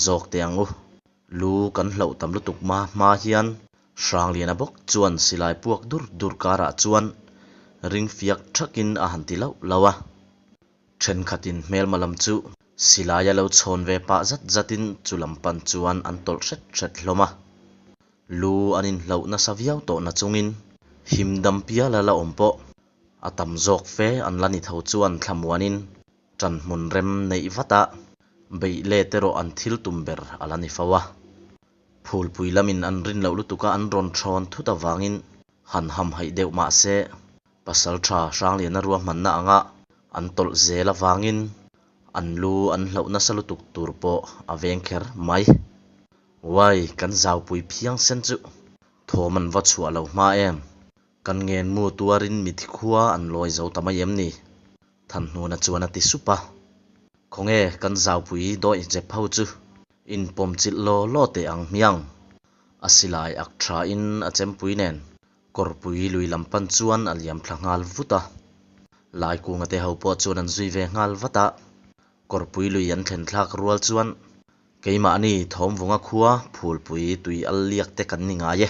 zawk teh ang u. Lu kan hloh tam lutuk hma hma hian Hrangliana bawk chuan silai puak dur dur karah chuan ring fiak thakin a han ti lauh lauh a. Thenkhatin hmelma lam chu silaia lo chhawn ve pah zat zatin chu lam pan chuan an tawlh hret hret hlawm a. Lu an inhloh nasa viau tawh nachungin him dam piala la awm pawh a tam zawk fe an la ni tho chuan thlamuanin ṭanhmun rem neih vat a, beih let erawh an thil tum ber a la ni fo a. Phulpui lamin an rin loh lutuka an rawn thawn thut avangin han hamhaih deuh mah se, Pasalṭha Hrangliana ruahmanna anga an tawlh zel avangin an lu an hloh nasa lutuk tur pawh a veng kher mai. Uai, kan zaupui phiangsen chu thawm an va chhuah lo hma em? Kan ngenmu tuarin mithi khua an lawi zo ta mai em ni? Thanhnuna chuan a ti sup a. Khawnge kan zaupui dawih zep ho chu inpawm chilh law law teh ang hmiang? A silai ak tha in a chempui nen kawrpui lui lam pan chuan a liam thla nghal vut a. Laikunga te ho pawh chuan an zui ve nghal vat a. Kawrpui lui an thlen thlak rual chuan keimahni Thawmvunga khua phulpui tui al liak te kan ni ngai e.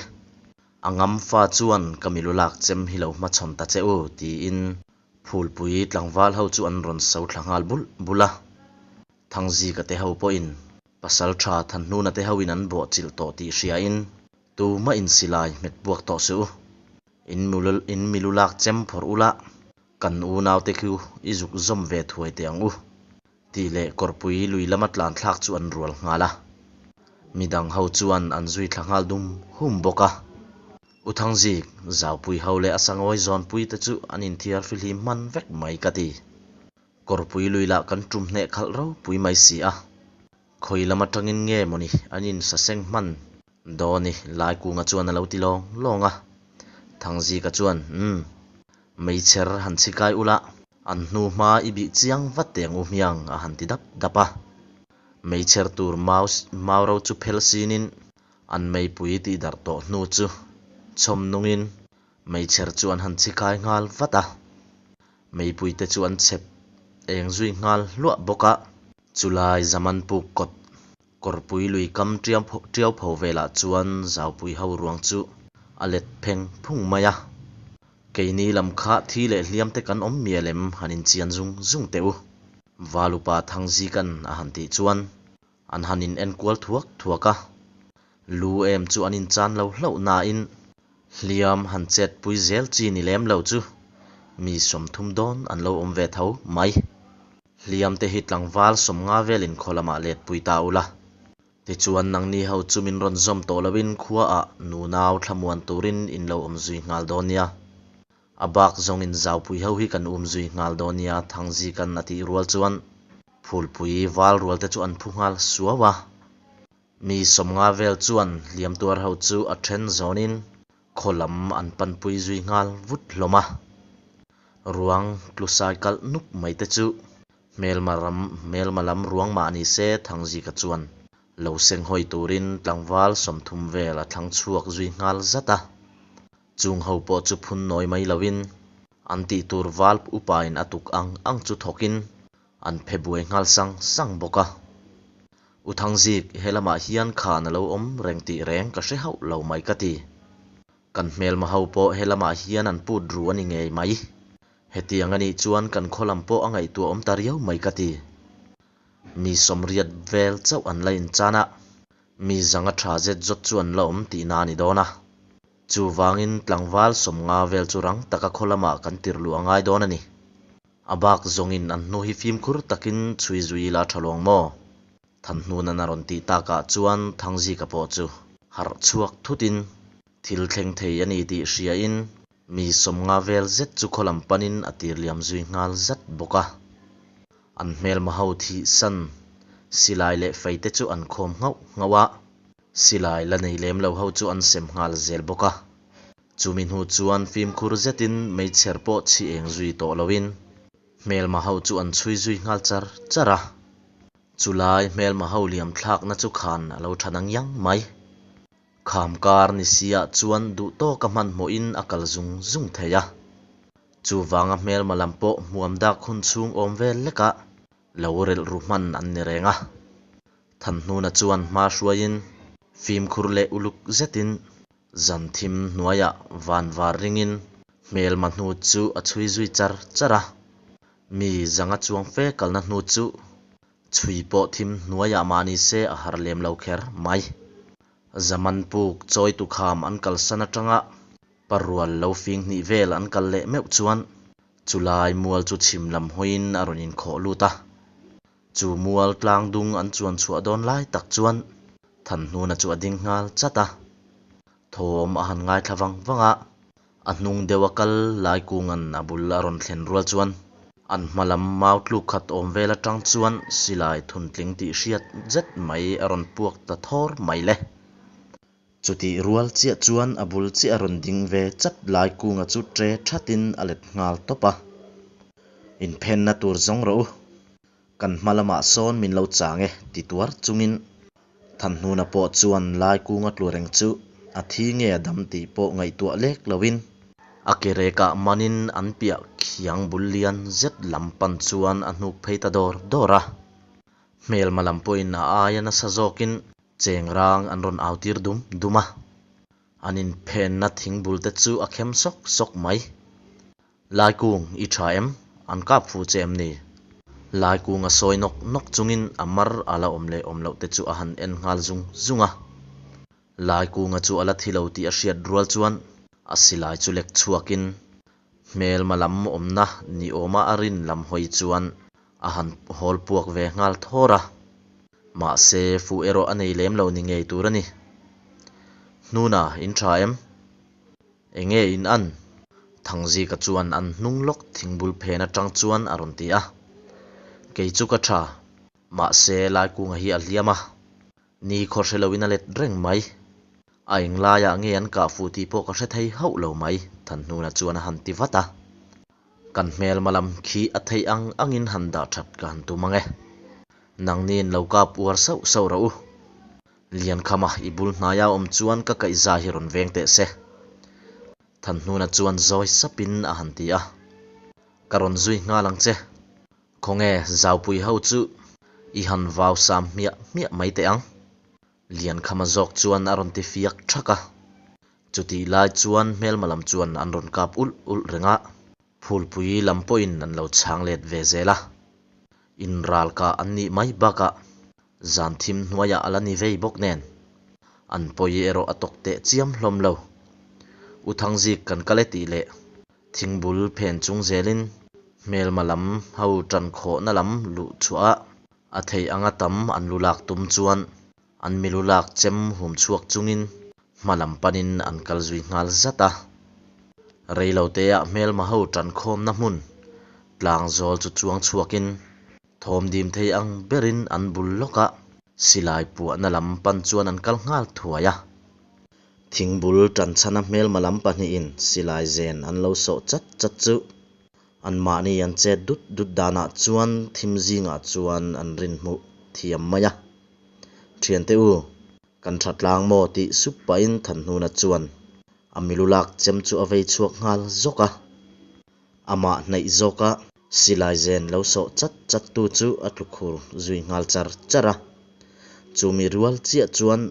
A ngam fa chuan ka milu lak chem hi lo hmachhawn ta che u tiin phulpui tlangval ho chu an rawn so thla nghal bulh bulh a. Thangzika te ho pawhin pasal tha Thanhnuna te hoin an bawh chilh tawh tih hriain tumah in silai hmet buak tawh suh u. In milu lak chem phawrh ula Kan unaute khu i zuk zawm ve thuai teh ang u, tih leh kawrpui lui lama tlan thlak chu an rual nghal a. Midang ho chuan an zui thla nghal dum hum bawk a. U Thangzik, Zaupui ho leh a sangawi zawnpui te chu an inthiar fihlim hman vek mai ka ti. Kawrpui lui lah kan tum hneh khalh ropui mai si a. Khawi lam atangin nge mawni an insaseng hman Dawni Laikunga chuan a lo ti lawng lawng a. Thangzika chuan, Umm, meichher han chhi kai ula, an hnu hma i bih chiang vat teh ang u hmiang a han ti dap dap a. Meichher tur mau mauro chu phel sinin an meipui tih darh tawh hnu chu chhawm nungin meichher chu an han chhi kai nghal vat a. Meipui te chu an chhep eng zui nghal hluah bawk a. Chulai Zaman puk kawt Kawrpui lui kam tiau pho velah chuan Zaupui ho ruang chu a let pheng phung mai a. Keini lam kha thi leh hliam te kan awm mial em han inchian zung zung teh u. Valupa Thangzikan a han tih chuan an han in enkual thuak thuak a. Lu em chu an inchan lo hlauh nain hliam han chetpui zel chi ni lem lo chu mi 30 dawn an lo awm ve tho mai. Hliam te hi tlangval 50 velin khaw lamah let pui ta ula. Tichuan nangni ho chu min rawn zawm tawh loin khuaah nunau thlamuan turin in lo awm zui nghal dawn nia. A bak zawngin zaupui ho hi kan um zui nghal dawn nia Thangzikan a tih rual chuan phulpui val rual te chu an phu nghal suau a. Mi 50 vel chuan hliam tuar ho chu a then zawnin khaw lam an panpui zui nghal vut hlawm a. Ruang tlusai kalh nuk mai te chu hmelma ram hmelma lam ruang mah ni se Thangzika chuan lo senghawi turin tlangval 30 vel a thlang chhuak zui nghal zat a. Chung ho pawh chu phun nawi mai loin an tih tur val upain a tuk ang ang chu thawkin an phe buai nghal sang sang bawk a. U Thangzik, he lamah hian khan a lo awm reng tih reng ka hre hauh lo mai ka ti. Kan hmelma ho pawh he lamah hian an put ru a ni ngei mai. Hetiang a nih chuan kan khaw lam pawh a ngaihtuah awm ta riau mai ka ti. Mi 80 vel chauh an la inchan a, mi zanga tha zet zawt chu an la awm tihna a ni dawn a. Chuvangin tlangval 50 vel chu rang taka khaw lamah kan tirh luh a ngai dawn a ni. A bak zawngin an hnu hi fimkhur takin chhui zui ila tha luang maw? Thanhnunan a rawn tih takah chuan Thangzika pawh chu harh chhuak thutin thil thleng thei a ni tih hriain mi 50 vel zet chu khaw lam panin a tir liam zui nghal zat bawk a. An hmelma ho thih san silai leh fei te chu an khawm nghauh nghauh a, silai la nei lem lo ho chu an sem nghal zel bawk a. Chumi hnu chuan fimkhur zetin meichher pawh chhi eng zui tawh loin hmelma ho chu an chhui zui nghal char char a. Chulai hmelma ho liam thlakna chu khan a lo tha nangiang mai. Kham kar ni si ah chuan duh tawka hmanhmawhin a kal zung zung thei a. Chuvanga hmelma lam pawh hmuam dak hun chhung awm vel lekah lo relh ru hman an ni reng a. Thanhnuna chuan hma hruaiin fimkhur leh uluk zetin zan thim hnuaiah van var ringin hmelma hnu chu a chhui zui char char a. Mi zanga chuang fe kalna hnu chu chhui pawh thim hnuaiah mahni se a har lem lo kher mai. Zaman puk chawitu kham an kalsan atanga parual lo fing hnih vel an kal leh meuh chuan chulai mual chu chhim lam hawiin a rawn inkhawh lut a. Chu mual tlang dung an chuan chhuah dawn lai tak chuan Thanhnuna chu a ding nghal chat a. Thawm a han ngaithla vang vang a, a hnung deuh a kal Laikunga'n a bul a rawn thlen rual chuan an hma lam mau tluk khat awm vel atang chuan silai thuntling tih hriat zet mai a rawn puak ta thawr mai le. Chutih rual chiah chuan a bul chiah a rawn ding ve chat Laikunga chu tre thatin a let nghal tawp a. Inphenna tur zawng rawh u. Kan hma lamah sawn min lo chang e ti tuar chungin Thanhnuna pawh chuan Laikunga tlu reng chu a thi nge a dam tih pawh ngaihtuah lek loin a ke rekah manin an piah khiang bul lian zet lam pan chuan a hnuk phei ta dawr dawr a. Hmelma lam pawhin a aia nasa zawkin cheng rang an rawn au tir dum dum a. An inphenna thingbul te chu a khem sawk sawk mai. Laikung, i tha em? An kap fu che em ni? Laikung a sawi nawk nawk chungin a mar a la awm leh awm loh te chu a han en nghal zung zung a. Laikunga chu a la thi lo tih a hriat rual chuan a silai chu lek chhuakin hmelma lam awmna ni awma a rin lam hawi chuan a han hawl puak ve nghal thawr a. Mahse, fuh erawh a nei lem lo ni ngei tur a ni. Hnuna, in tha em? Enge in an? Thangzika chuan an hnung lawk thingbul phen atang chuan a rawn ti a. Kei chu ka tha. Mahse, Laikunga hi a hliam a. Ni khaw hre loin a let reng mai. A eng laiah nge an kah fuh tih pawh ka hre thei hauh lo mai, Thanhnuna chuan a han ti vat a. Kan hmelma lam khi a theih ang angin han dah that ka han tum ang e. Nangniin lo kap uar sauh sauh rawh u. Liankhama i bul hnaia awm chuan ka kaihza hi rawn veng teh se. Thanhnuna chuan zawi sapin a han ti a. Ka rawn zui nghal ang che. Khawnge Zaupui ho chu i han vau sam hmiah hmiah mai teh ang. Liankhama zawk chuan a rawn ti fiak thak a. Chutih lai chuan hmelma lam chuan an rawn kap ulh ulh reng a. Phulpui lam pawhin an lo chhang let ve zel a. Inral kah an nih mai bakah zan thim hnuaiah a la ni vei bawk nen. An pawi erawh a tawk teh chiam hlawm lo. U Thangzik kan kal e tih leh thingbul phen chung zelin hmelma lam ho tan khawhna lam luh chhuah a a theih anga tam an lu lak tum chuan an milu lak chem hum chhuak chungin hma lam panin an kal zui nghal zat a. Reiloteah hmelma ho tan khawmna hmun tlang zawl chu chuang chhuakin thawm dim thei ang berin an bul lawk a, silai puahna lam pan chuan an kal nghal thuai a. Thingbul tan chhana hmelma lam pahnihin silai zen an lo sawh chat chat chu Anmahni an chet dut dut danah chuan thim zingah chuan an rin hmuh thiam mai a. Thiante u, kan tha tlang maw tih sup pahin Thanhnuna chuan a milu lak chem chu a vei chhuak nghal zawk a. Amah hnaih zawka silai zen lo sawh chat chat tu chu a tlu khur zui nghal char char a. Chumi rual chiah chuan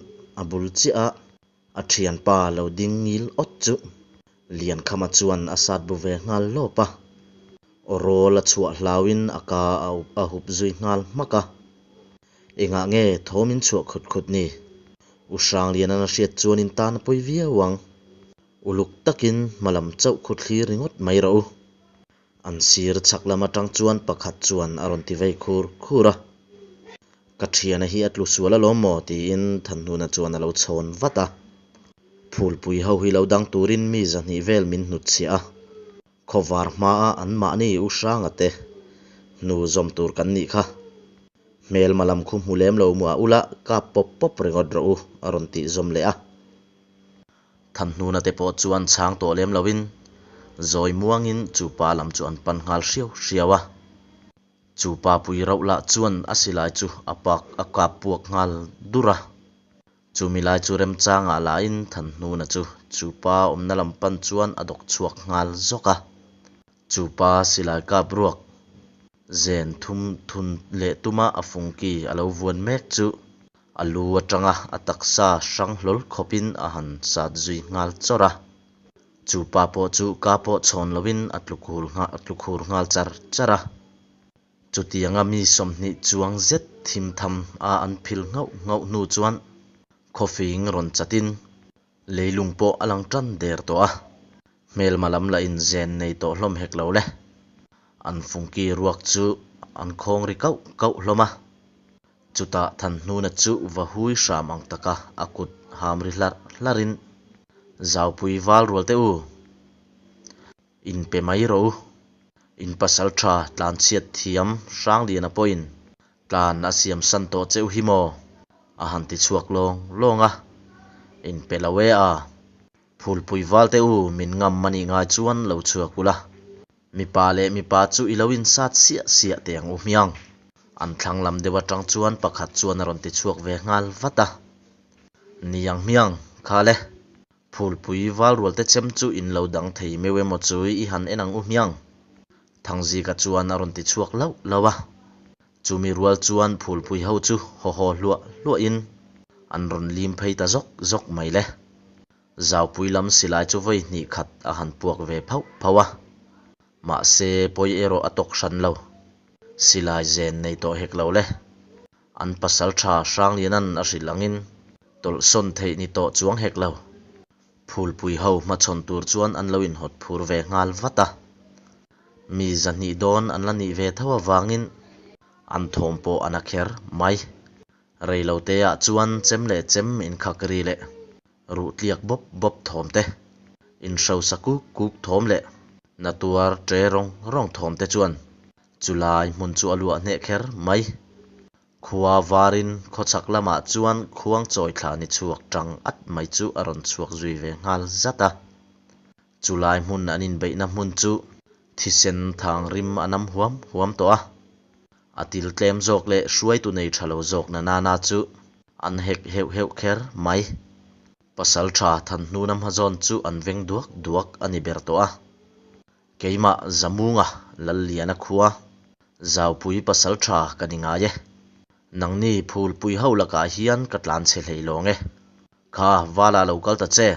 a bul chiah a A thianpa lo ding ngil awt chu Liankhama chuan a sat bu ve nghal lawp a. Aw rawl a chhuah hlauin a ka a hup zui nghal hmak a. Engah nge thawm in chhuah khut khut ni? U Hrangliana'n a hriat chuan in tan a pawi viau ang. Uluk takin hmalam chauh khu thlir ringawt mai rawh u. An sir chhak lam atang chuan pakhat chuan a rawn ti vei khur khur a. Ka thiana hi a tlu sual alawm maw? tiin Thanhnuna chuan a lo chhawn vat a. Phulpui ho hi lo dang turin mi zahnih vel min hnutchhiah a. Khawvar hmaa anmahni U Hranga te hnu zawm tur kan nih kha. Hmelma lam khu hmu lem lo muah ula kap pawp pawp ringawt rawh u a rawn tih zawm leh a. Thanhnuna te pawh chuan chhang tawh lem loin zawi muangin chu pa lam chu an pan nghal hriau hriau a. Chu pa pui rauh lah chuan a silai chu a pak a kap puak nghal dur a. Chumi lai chu remchangah lahin Thanhnuna chu chu pa awmna lam pan chuan a dawk chhuak nghal zawk a. Chu pa silai kap ruak zen thum thun leh tuma a fungki a lo vuan mek chu a lu atanga a taksa hrang hlawl khawpin a han sat zui nghal chawrh a. Chu pa pawh chu ka pawh chhawn loin a tlu khur a tlu khur nghal char char a. Chutianga mi 20 chuang zet thim tham a an phil nghauh nghauh hnu chuan khawfing rawn chatin leilung pawh a lang tan der tawh a. Hmelma lam lah in zen nei tawh hlawm hek lo le. An fungki ruak chu an khawng ri kauh kauh hlawm a. Chutah Thanhnuna chu va hui hram ang taka a kut ham ri hlarh hlarhin, Zaupui val rual teh u, in pe mai rawh u. In pasal tha tlanchhiat thiam Hrangliana pawhin tlan a siam san tawh che u hi maw? a han ti chhuak lawng lawng a. In pe lo e a. Phulpui val teh u, min ngam a nih ngai chuan lo chhuak ula. Mipa leh mipa chu i lo insat siah siah teh ang u hmiang. An thlang lam deuh atang chuan pakhat chuan a rawn ti chhuak ve nghal vat a. Ni ang hmiang, kha le. Phulpui val rual te chem chu in lo dang thei meuh emaw chu i han en ang u hmiang. Thangzika chuan a rawn ti chhuak lauh lauh a. Chumi rual chuan phulpui ho chu haw haw hluah hluahin an rawn lim phei ta zawk zawk mai le. Zaupui lam silai chu vawi hnih khat a han puak ve phauh phauh a, mahse pawi erawh a tawk hran lo. Silai zen nei tawh hek lo le. An pasal tha Hranglianan a hrilh angin tawlhsawn theih ni tawh chuang hek lo. Phulpui ho hmachhawn tur chuan an lo inhawt phur ve nghal vat a. Mi 200 dawn an la nih ve tho avangin an thawm pawh a na kher mai. Reiloteah chuan chem leh chem inkhak ri leh ruh tliak bawp bawp thawm te, inhrosa kuk kuk thawm leh na tuar ṭe rawng rawng thawm te chuan chulai hmun chu a luah hneh kher mai. Khua varin khawchhak lamah chuan khuang chawi thla ni chhuak ṭang at mai chu a rawn chhuak zui ve nghal zat a. Chulai hmun an inbeihna hmun chu thisen thang rim a nam huam huam tawh a. A til tlem zawk leh hruaitu nei tha lo zawk na nana chu an hek heuh heuh kher mai. Pasal tha Thanhnuna hmazawn chu an veng duak duak a ni ber tawh a. Keimah Zamunga Lalliana khua Zaupui pasal tha ka ni ngai e. Nangni phulpui ho lakah hian ka tlan chhe hlei lawng e. Kha vala lo kal ta che.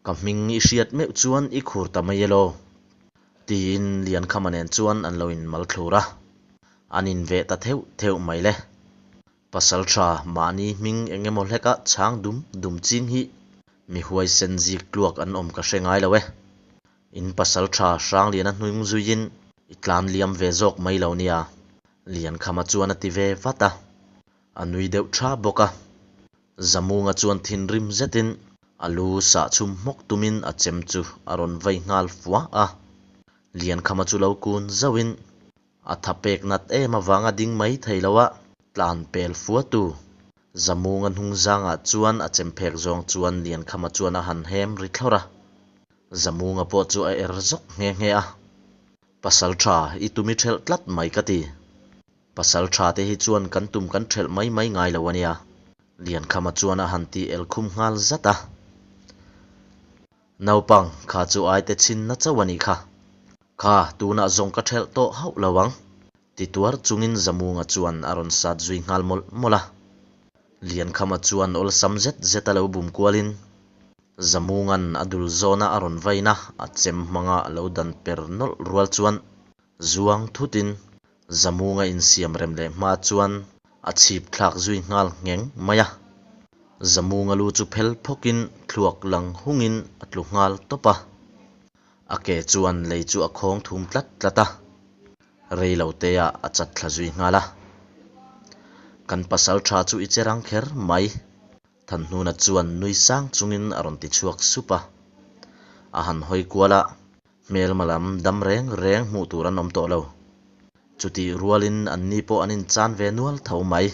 Ka hming i hriat meuh chuan i khur ta mai elaw? Tiin Liankhama nen chuan an lo inmal thlur a, an inveh ta theuh theuh mai le. Pasaltha mahni hming eng emaw hleka chhang dum dum ching hi mi huaisen zik tluak an awm ka hre ngai lo e. In pasaltha Hrangliana hnung zuiin i tlan liam ve zawk mai lo nia, Liankhama chuan a ti ve vat a, a nui deuh tha bawk a. Zamunga chuan thinrim zetin a lu sah chhum hmawk tumin a chem chu a rawn vai nghal fua a. Liankhama chu lo kun zauhin a tha pek nat em avanga ding mai thei lo a tlan pel fua tu. Zamunga hnung zangah chuan a chem phek zawng chuan Liankhama chuan a han hem ri thlawrh a. Zamunga pawh chu a er zawk nghe nghe a. Pasal tha i tum i thelh tlat mai ka ti. Pasal tha te hi chuan kan tum kan thelh mai mai ngai lo a nia. Liankhama chuan a han ti el khum nghal zat a. Naupang, kha chu aite chhinna chauh a nih kha. Kha, tunah zawng ka thelh tawh hauh lo ang. Ti tuar chungin Zamunga chuan a rawn sat zui nghal mawlh mawlh a. Liankhama chuan awlsam zet zet a lo bum kualin Zamunga'n a dul zawna a rawn vaina a chem hmanga a lo dan per nawlh rual chuan zuang thutin Zamunga insiam rem leh hma chuan a chhip thlak zui nghal ngheng mai a. Zamunga lu chu phel phawkin thluak lang hungin a tlu nghal tawp a. A ke chuan lei chu a khawng thum tlat tlat a. Rei lo teah a chat thla zui nghal a. Kan pasal tha chu i che rang kher mai. Thanhnuna chuan nui sang chungin a rawn ti chhuak sup a. A han hawi kual a, hmelma lam dam reng reng hmuh tur an awm tawh lo. Chutih rualin anni pawh an inchan ve nual tho mai.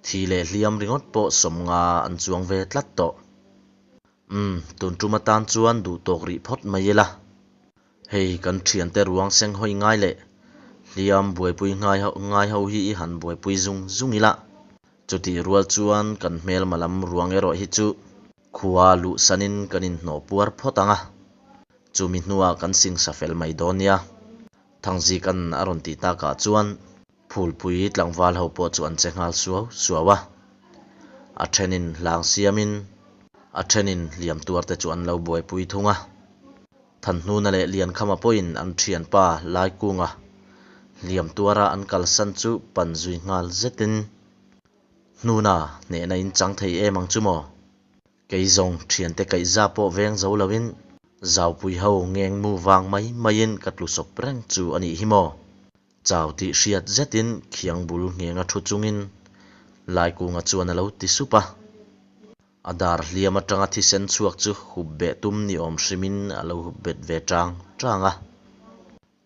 Thi leh hliam ringawt pawh 50 an chuang ve tlat tawh. Umm, tun tum atan chuan duh tawk rih phawt mai ila. Hei kan thiante ruang seng hawi ngai leh hliam buaipui ngai ho ngai ho hi i han buaipui zung zung ila. Chutih rual chuan kan hmelma lam ruang erawh hi chu khua luhsanin kan inhnawh puar phawt ang a, chumi hnuah kan singsa fel mai dawn nia. Thangzika'n a rawn tih takah chuan Phulpui tlangval ho pawh chu an che nghal suau suau a, a thenin hlang siamin a thenin hliam tuar te chu an lo buaipui thung a. Thanhnuna leh Liankhama pawhin an thianpa Laikunga hliam tuara an kalsan chu pan zui nghal zetin, Hnuna, hnehna in chang thei em ang chu maw? Kei zawng thiante kaihza pawh veng zo loin zaupui ho ngeng mu vang mai maiin ka tlu sawp reng chu a nih hi maw? Chau tih hriat zetin khiang bul nghenga thu chungin Laikunga chuan a lo ti sup a. A dar hliam atanga thisen chhuak chu hup beh tum ni awm hrimin a lo hup bet ve tang tang a.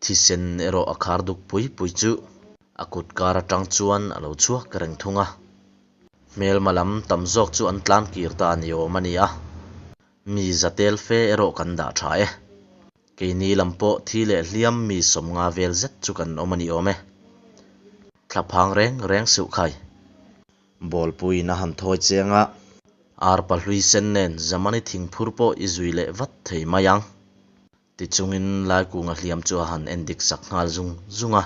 Thisen erawh a khar duk pui pui chu a kut kar atang chuan a lo chhuak reng thung a. Hmelma lam tam zawk chu an tlan kir ta ni awm a ni a. Mi za tel fe erawh kan dah tha e. Keini lam pawh thi leh hliam mi 50 vel zet chu kan awm a ni awm e. Thlaphang reng reng suh khai. Bawlpuiin a han thawi chiang a, arpa hlui sen nen Zamani thingphur pawh i zui leh vat thei mai ang. Tichungin Laikunga hliam chu a han en dik sak nghal zung zung a.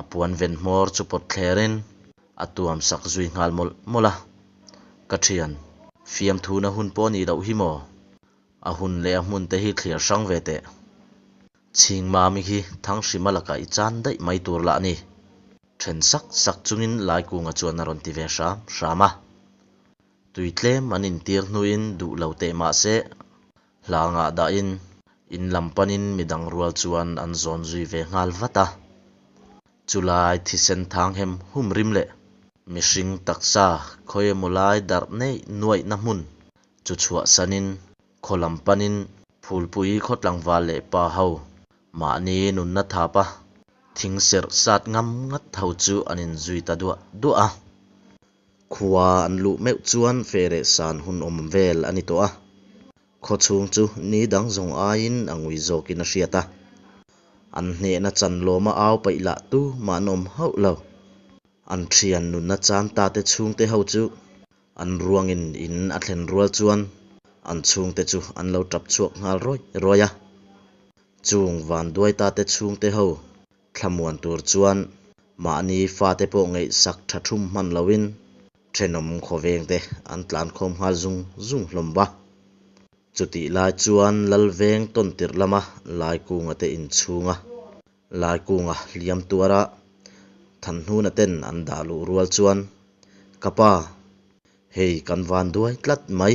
A puan ven hmawr chu pawt thlerin a tuam sak zui nghal mawlh mawlh a. Ka thian, fiamthuna hun pawh nih loh hi maw? A hun leh a hmun te hi thliar hrang ve teh. Chhingmami hi Thanghrima lakah i chan daih mai tur lah a ni. Then sak sak chungin Laikunga chuan a rawn ti ve hram hram a. Tui tlem an intir hnuin duh lo teh mah se, hlangah dahin in lam panin midang rual chuan an zawn zui ve nghal vat a. Chulai thisen thang hem hum rim leh mihring taksa khawi emaw lai darh neih nuaihna hmun chu chhuahsanin khaw lam panin Phulpui khaw tlangval leh pa ho mahni nunna thapa thing serh sat ngam ngat ho chu an inzui ta duah duah a. Khua an luh meuh chuan fereh san hun awm vel a ni tawh a, khaw chhung chu ni dang zawng aiin a ngui zawkin a hriat a. An hnehna chan lawma au paih lah tu mah an awm hauh lo. An thian nunna chan ta te chhungte ho chu An ruangin in a thlen rual chuan an chhungte chu an lo tap chhuak nghal rawih rawih a. Chung vanduaita te chhungte ho thlamuan tur chuan mahni fate pawh ngaihsak tha thum hman loin thenawm khawvengte an tlankhawm nghal zung zung hlawm va. Chutih lai chuan Lalveng tawntirh lama Laikunga te inchhunga Laikunga hliam tuara Thanhnuna ten an dah luh rual chuan, Ka pa, hei kan van duai tlat mai.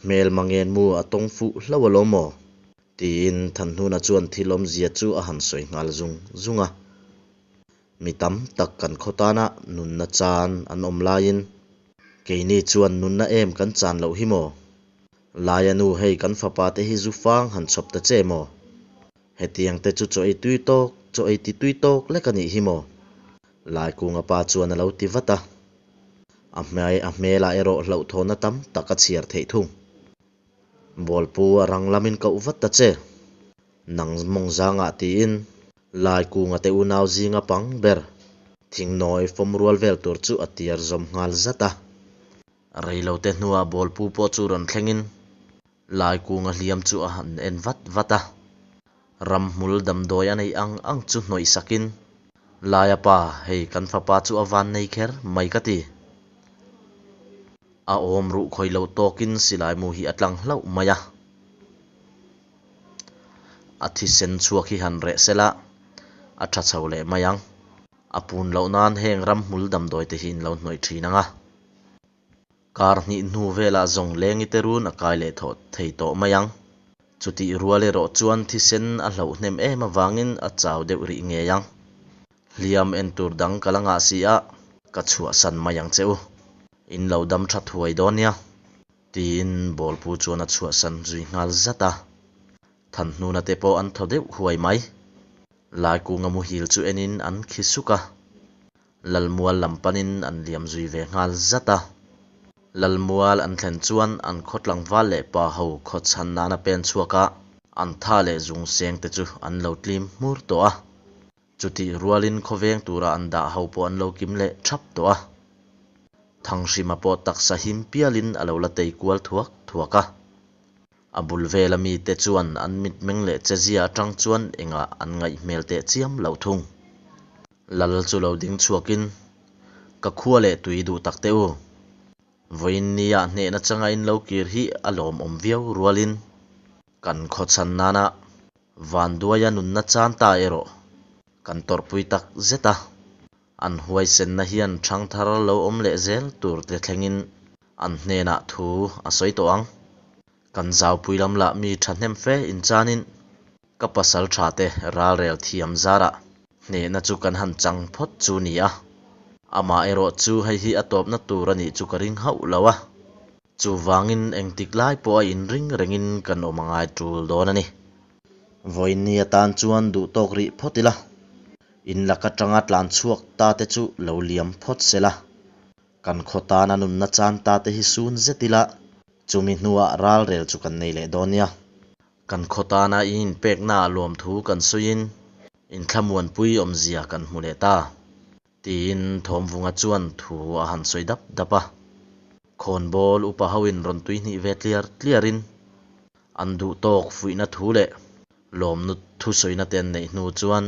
Hmel mangen mu a tawng fuh hlauh alawm maw? tiin Thanhnuna chuan thil awmzia chu a han sawi nghal zung zung a. Mi tam tak kan khaw tana nunna chan an awm laiin, keini chuan nunna em kan chan loh hi maw? Laia nu hei kan fapa te hi zu fang han chhawp ta che maw? Hetiang te chu chaw ei tui tawk, chaw ei ti tui tawk lek a nih hi maw? Laikunga pa chuan a lo ti vat a. A hmai a hmelah erawh hlauhthawhna tam tak a chhiar theih thung. Bawlpu a rang lamin koh vat ta che. Nang mawng zangah tiin Laikunga te unau zinga pang ber thingnawi fawm rual vel tur chu a tiar zawm nghal zat a. Reilote hnuah bawlpu pawh chu rawn thlengin Laikunga hliam chu a han en vat vat a, ramhmul damdawi a neih ang ang chu hnawih sakin, Laia pa, hei kan fapa chu a van nei kher mai ka ti. A awm ruh khawih loh tawkin silai mu hi a tlang hlauh mai a. A thisen chhuak hi han reh sela, a tha chho leh mai ang. A pun loh nan heng ramhmul damdawi te hi in lo hnawih thin ang a. Kar hnih hnu velah zawng lengi te run a kai leh thawh thei tawh mai ang. Chutih rual erawh chuan thisen a hlauh hnem em avangin a chau deuh rih ngei ang. Hliam en tur dang ka la ngah si a, ka chhuahsan mai ang che u. In lo dam tha thuai dawn nia. Tiin bawlpu chuan a chhuahsan zui nghal zat a. Thanhnuna te pawh an thaw deuh huai mai. Laikunga muhil chu enin an khi suk a. Lalmual lam panin an liam zui ve nghal zat a. Lalmual an thlen chuan an khaw tlangval leh pa ho khaw chhan nana pen chhuak a, an tha leh zung seng te chu an lo tlim hmur tawh a. Chutih rualin khawveng tura an dah ho pawh an lo kim leh thap tawh a. Thanghrima pawh taksa him pialin a lo la tei kual thuak thuak a. A bul vela mite chuan an mitmeng leh chezia atang chuan engah an ngaih hmel teh chiam loh thung. Lal chu lo ding chhuakin, Ka khua leh tui duh tak teh u. Vawiin nia hnehna changa in lo kir hi a lawmawm viau rualin kan khawchhan nana vanduaia nunna chan ta erawh kan tawrhpui tak zet a. An huaisenna hian ṭhangthar lo awm leh zel tur te thlengin an hnenah thu a sawi tawh ang. Kan zaupui lam lah mi ṭhahnem fe inchanin ka pasal ṭha te ralrel thiam zarah hnehna chu kan han chang phawt chu ni a. Amah erawh chu hei hi a tawpna tur a nih chu ka ring hauh lo a. Chuvangin engtik lai pawh a inring rengin kan awm a ngai tul dawn a ni. Vawiinni atan chuan duh tawk rih phawt ila, in lak atanga tlan chhuak ta te chu lo liam phawt se la. Kan khaw tana nunna chan ta te hi sun zet ila, chumi hnuah ralrel chu kan nei leh dawn nia. Kan khaw tana i inpeknaah lawmthu kan sawiin inthlamuanpui awmzia kan hmu leh ta. Tiin Thawmvunga chuan thu a han sawi dap dap a. Khawnbawl upa hoin rawn tui hnih ve tliar tliarin an duh tawk fuihna thu leh lawmnu thusawina te an neih hnu chuan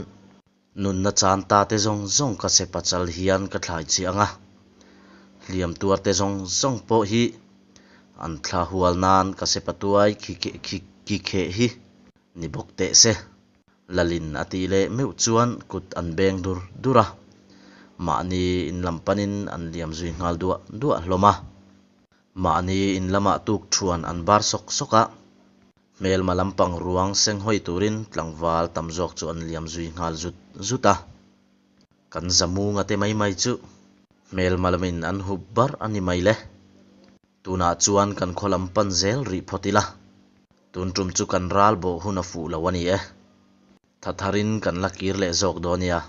nunna chan ta te zawng zawng ka sepa chal hian ka thlai chiah ang a, hliam tuar te zawng zawng pawh hi an thla hual nan ka sepa tuai khi kheh hi ni bawk teh se. Lalin a tih leh meuh chuan kut an beng dur dur a, mahni in lam panin an liam zui nghal duah duah hlawm a. Mahni in lamah tuk thuan an bar sawk sawk a, hmelma lampang ruang seng hawi turin tlangval tam zawk chu an liam zui nghal zut zut a. Kan zamunga te mai mai chu hmelma lamin an hup bar a ni mai le. Tunah chuan kan khaw lam pan zel rih phawt ila, tun tum chu kan ral bawh hun a fuh lo a ni e. Tha tharin kan la kir leh zawk dawn nia.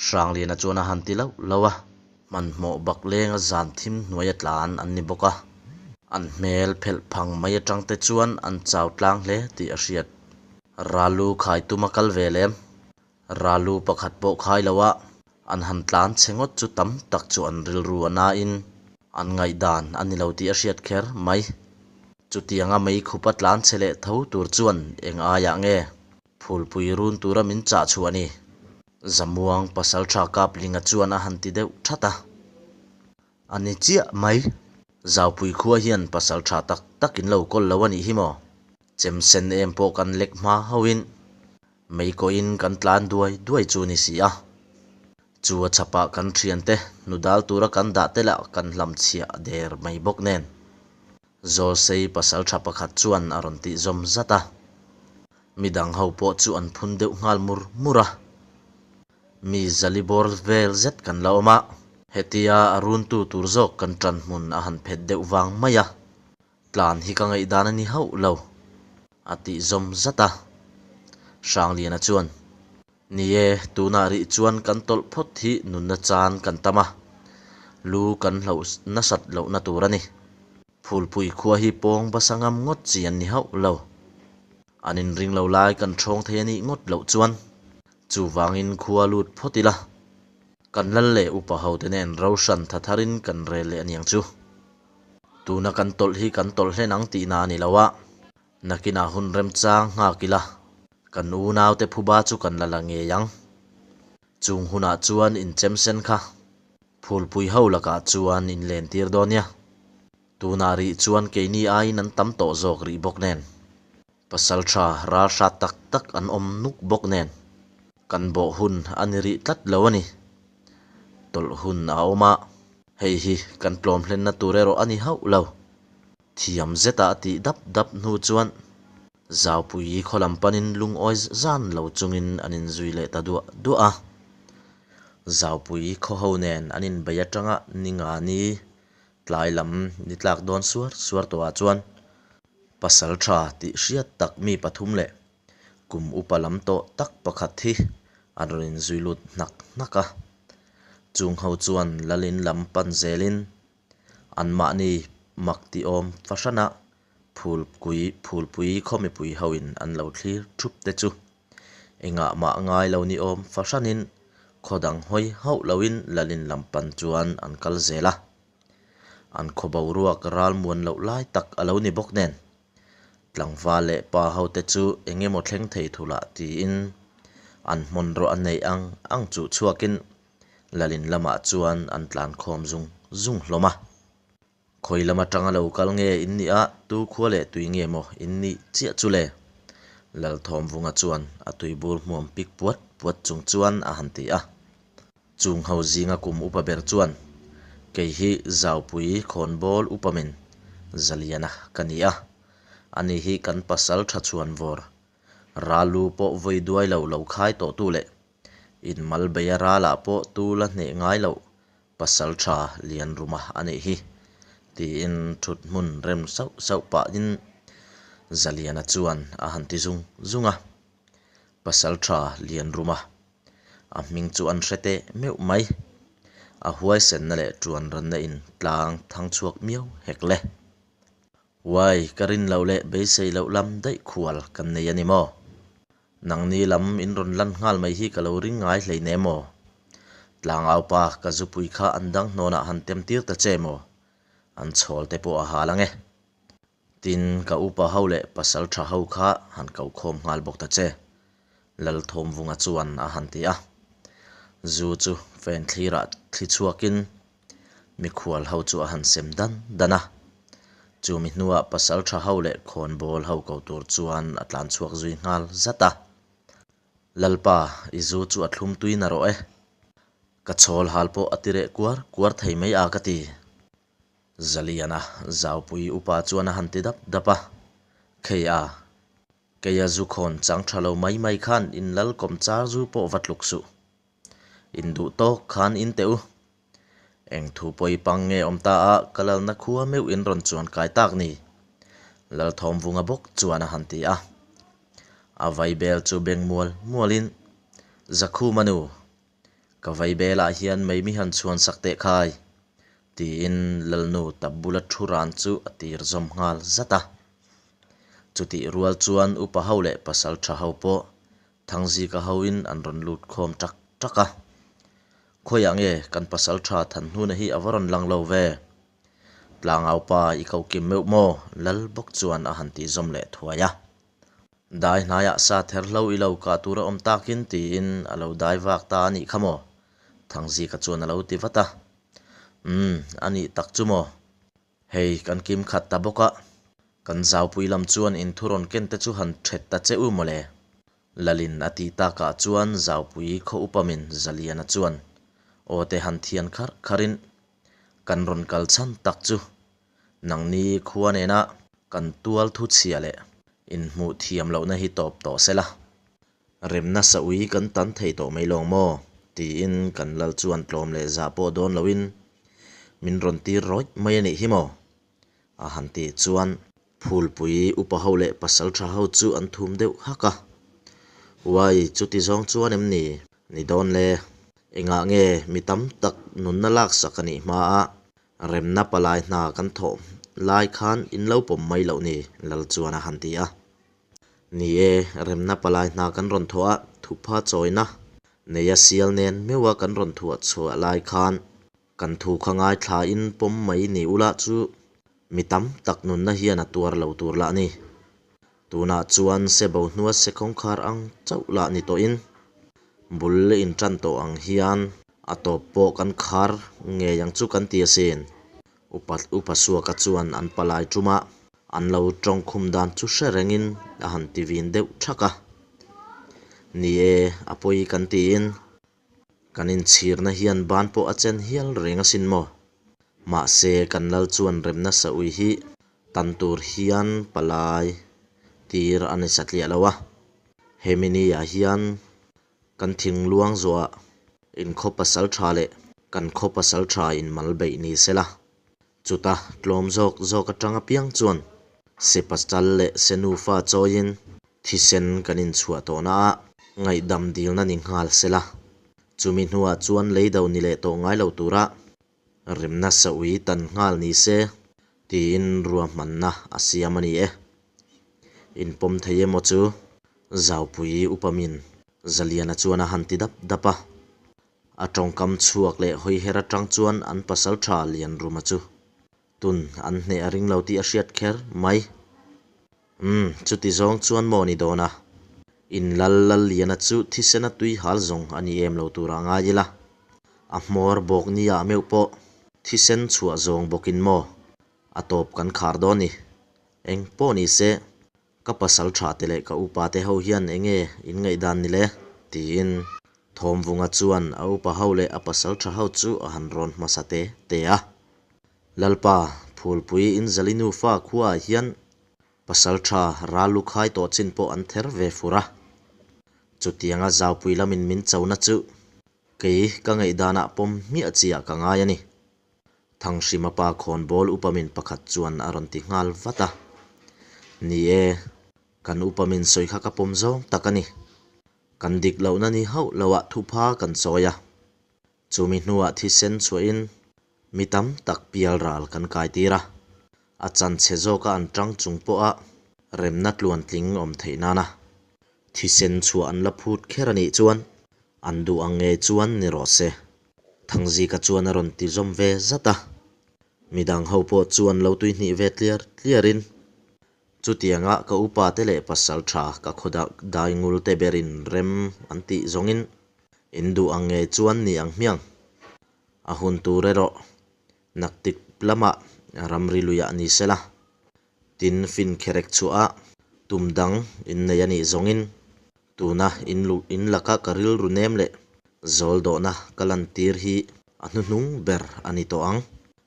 Hrangliana chuan a han ti lauh lauh a. Hmanhmawh bak lenga zan thim hnuai a tlan an ni bawk a. An hmel phelh phang mai atang te chuan an chau tlang hle tih a hriat. Ralu khai tum a kal ve lem. Ralu pakhat pawh khai lo a, an han tlan chhe ngawt chu tam tak chu an rilru a nain an ngaihdan a ni lo tih a hriat kher mai. Chutianga mei khupa tlan chhe leh tho tur chuan eng aiah nge phulpui run tura min chah chhuah ni? Zamuang Pasaltha Kaplinga chuan a han ti deuh that a. A ni chiah mai. Zaupui khua hian pasal tha tak tak in lo kawl lo a nih hi maw? Chem sen em pawh kan lek hma hauhin mei kawhin kan tlan duai duai chu ni si a. Chu a chhapah kan thiante hnudal tura kan dah te lah kan hlamchhiah der mai bawk nen. Zawlsei pasal tha pakhat chuan a rawn tih zawm zat a. Midang ho pawh chu an phun deuh nghal mur mur a. Mi zali bawr vel zet kan la awm a, hetia a runtu tur zawk kan ṭan hmun a han phet deuh vang mai a, tlan hi ka ngaihdan a ni hauh lo, a tih zawm zat a. Hrangliana chuan, Ni e, tunah rih chuan kan tawlh phawt hi nunna chan kan tam a, lu kan hloh nasat lohna tur a ni. Phulpui khua hi pawng basa ngam ngawt chi an ni hauh lo. An inring lo lai kan ṭhawng thei a nih ngawt loh chuan chuvangin khua lut phawt ila, kan lal leh upa hote nen ro hran tha tharin kan rel leh aniang chu. Tuna kan tawlh hi kan tawlh hlen ang tihna a ni lo a, nakinah hun remchang nghak ila, kan unaute phuba chu kan la la ngei ang. Chung hunah chuan inchemsen kha phulpui ho lakah chuan inlentir dawn nia. Tunah rih chuan keini aiin an tam tawh zawk rih bawk nen. Pasal tha ral hrat tak tak an awm nuk bawk nen. Kan bawh hun a ni rih tlat lo a ni. Tawlh hun a awm a, hei hi kan tlawm hlenna tur erawh a ni hauh lo. Thiam zeta a tih dap dap hnu chuan Zaupui khaw lam panin lungawi zan lo chungin an inzui leh ta duah duah a. Zaupui khaw ho nen an inbei atanga ni nga ni Tlai lam ni tlak dawn suar suar tawhah chuan pasal tha tih hriat tak mi pathum leh kum upa lam tawh tak pakhat hi an rawn inzui lut hnak hnak a. Chung ho chuan lalin lam pan zelin anmahni mak ti awm fahrana Phulpui Phulpui khaw mipui hoin an lo thlir thup te chu engah mah ngai lo ni awm fahranin khaw dang hawi hauh loin Lalin lam pan chuan an kal zel a. An khaw boruak ral muan loh lai tak a lo ni bawk nen tlangval leh pa hote chu eng emaw thleng thei thulah tiin an hmanraw a neih ang ang chuh chhuakin Lalin lamah chuan an tlan khawm zung zung hlawm a. Khawi lam atanga lo kal nge in nih a, tu khua leh tui nge maw in nih chiah chu le? Lalthawmvunga chuan a tuibur hmuam pik puat puat chung chuan a han ti a. Chung ho zinga kum upa ber chuan, Kei hi Zaupui khawnbawl upa min Zaliana ka ni a, ani hi kan pasal tha chhuan vawr, Ralu pawh vawi duai lo lo khai tawhtu leh inmal beia ralah pawh tu la hneh ngai loh Pasal tha Lianruma a nih hi, tiin thut hmun rem sauh sauh pahin Zaliana chuan a han ti zung zung a. Pasal tha Lianruma, a hming chu an hre teh meuh mai. A huaisenna leh tuan ranna in tlang thang chhuak miau hek le. Uai, ka rin loh leh beisei loh lam daih khual kan nei a ni maw? Nangni lam in rawn lan nghal mai hi ka lo ring ngai hlein em aw? Tlangau pa, ka zupui kha an dang hnawnah han tem tir ta che maw? An chhawl te pawh a hal ang e. Tin, ka upa ho leh pasal tha ho kha han ko khawm nghal bawk ta che. Lalthawmvunga chuan a han ti a. Zu chu fan thlirah thli chhuakin mikhual ho chu a han sem dan dan a. Chumi hnuah pasal tha ho leh khawnbawl ho ko tur chuan a tlan chhuak zui nghal zat a. Lalpa, i zu chu a thlum tui na rawh e. Ka chhawl hal pawh a ti reh kuar kuar thei mai a ka ti. Zaliana Zaupui upa chuan a han ti dap dap a, Khei a, keia zu khawn chang tha lo mai mai khan in lal kawm char zu pawh va tluk suh. In duh tawk khan in teh u. Eng thu pawi pang nge awm ta a, ka lalna khua meuh in rawn chuan kai tak ni? Lalthawmvunga bawk chuan a han ti a. A vaibel chu beng mual mualin, Zakhuma nu, Ka vaibelah hian mei mi han chhuan sak teh khai, tiin Lalnu tap bula thu ran chu a tir zawm nghal zat a. Chutih rual chuan upa ho leh pasal tha ho pawh Thangzika hoin an rawn lut khawm tak tak a. Khawiah nge kan pasal tha Thanhnuna hi a va rawn lang lo ve? Tlangau pa i ko kim meuh maw? Lal bawk chuan a han tih zawm leh thuai a. Dai hnaiah sa ther hlo i lo kah tur a awm takin tiin a lo dai vak ta a nih kha maw? Thangzika chuan a lo ti vat a. Umm, a nih tak chu maw? Hei kan kim khat ta bawk a, kan zaupui lam chuan in thurawn ken te chu han thet ta che u mawle. Lalin a tih takah chuan zaupui khaw upamin Zaliana chuan aw te han thian kharh kharhin kan rawn kal chhan tak chu Nangni khua nena kan tual thu chhia leh inhmuh thiam lohna hi tawp tawh se la, remna sa ui kan tan thei tawh mai lawng maw? tiin kan lal chuan tlawm leh zah pawh dawn loin min rawn tir rawih mai a nih hi maw? A han tih chuan Phulpui upa ho leh pasal tha ho chu an thum deuh hak a, Uai, chuti zawng chuan em ni? Ni dawn le, engah nge mi tam tak nunna laksak a nih hma a Remna palai hna kan thawh lai khan in lo pawm mai loh ni, Lal chuan a han ti a. Ni e, remna palai hna kan rawn thawh a, thupha chawina neia sial nen meuha kan rawn thuah chhuah lai khan kan thu kha ngaithla in pawm mai ni ula chu mi tam tak nunna hian a tuar lo tur lah ni. Tunah chuan sebo hnua se kawngkhar ang chauh lah ni tawhin bul in tan tawh ang hian A tawp pawh kan khar ngei ang chu kan ti asin. Upa Upa Suaka chuan an palai ṭuma an lo ṭawngkhum dan chu hre rengin a han ti vin deuh ṭhak a. Ni e, a pawi kan tiin kan inchhirna hian ban pawh a chen hial reng asin maw? Mahse, kan lal chuan remna sa ui hi tan tur hian palai tir a ni satliah lo a. Hemi ni-ah hian Kan thingluang zawhah in khaw pasal tha leh kan khaw pasal tha in mal beih ni se la, chuta tlawm zawk zawk atang apiang chuan se pasal leh se nufa chawiin thisen kan inchhuah tawhna ah ngaihdam dilna ni nghal se la, chumi hnuah chuan leido ni leh tawh ngai lo tura Remna sa ui tan nghal ni se, Tiin ruahmanna a siam a ni e. Inpawm thei emaw chu Zaupui upamin Zaliana chuan a han ti dap dap a. A tawngkam chhuak leh hawiher atang chuan an pasaltha Lianruma chu tun an hneh a ring lo tih a hriat kher mai. Umm, chuti zawng chuan maw ni dawn a? In lal lal liana chu thisena tui hal zawng a ni em lo turah ngai ila. A hmawr bawk nia meuh pawh thisen chhuah zawng bawkin maw a tawp kan khar dawn ni. Eng pawh ni se, ka pasal tha te leh ka upa te ho hian eng nge in ngaihdan ni le? tiin Thawmvunga chuan a upa ho leh a pasal tha ho chu a han rawn hmasa te te a. Lalpa, Phulpui in Zali nufa khuaah hian pasal tha ral lu khai tawh chin pawh an ther ve fur a. Chutianga zaupui lamin min chona chu kei ka ngaihdanah pawm hmiah chiah ka ngai a ni. Thanghrima pa khawnbawl upamin pakhat chuan a rawn ti nghal vat a. Ni e, kan upamin sawi kha ka pawm zawng tak a ni. Kan dik lohna ni hauh loah thupha kan chawi a. Chumi hnuah thisen chhuahin mi tam tak pial ral kan kai tir a, a chanchhe zawka an tang chung pawha remna tluantling awm theih nana thisen chhuah an la phut kher a nih chuan an duh ang nge chuan ni rawh se. Thangzika chuan a rawn ti zawm ve zat a, midang ho pawh chuan lo tuihnih ve tliar tliarin Chutianga ka upa te leh pasal tha ka khaw dai ngul te berin rem an tih zawngin in duh ang nge chuan ni ang hmiang. A hun tur erawh naktik lamah ramri luiah ni sela, tin fin kherek chhuah a tum dang in nei a nih zawngin tuna in luh in laka ka rilru nem leh zawl dawhna ka lantir hi a hnuhnung ber a ni tawh ang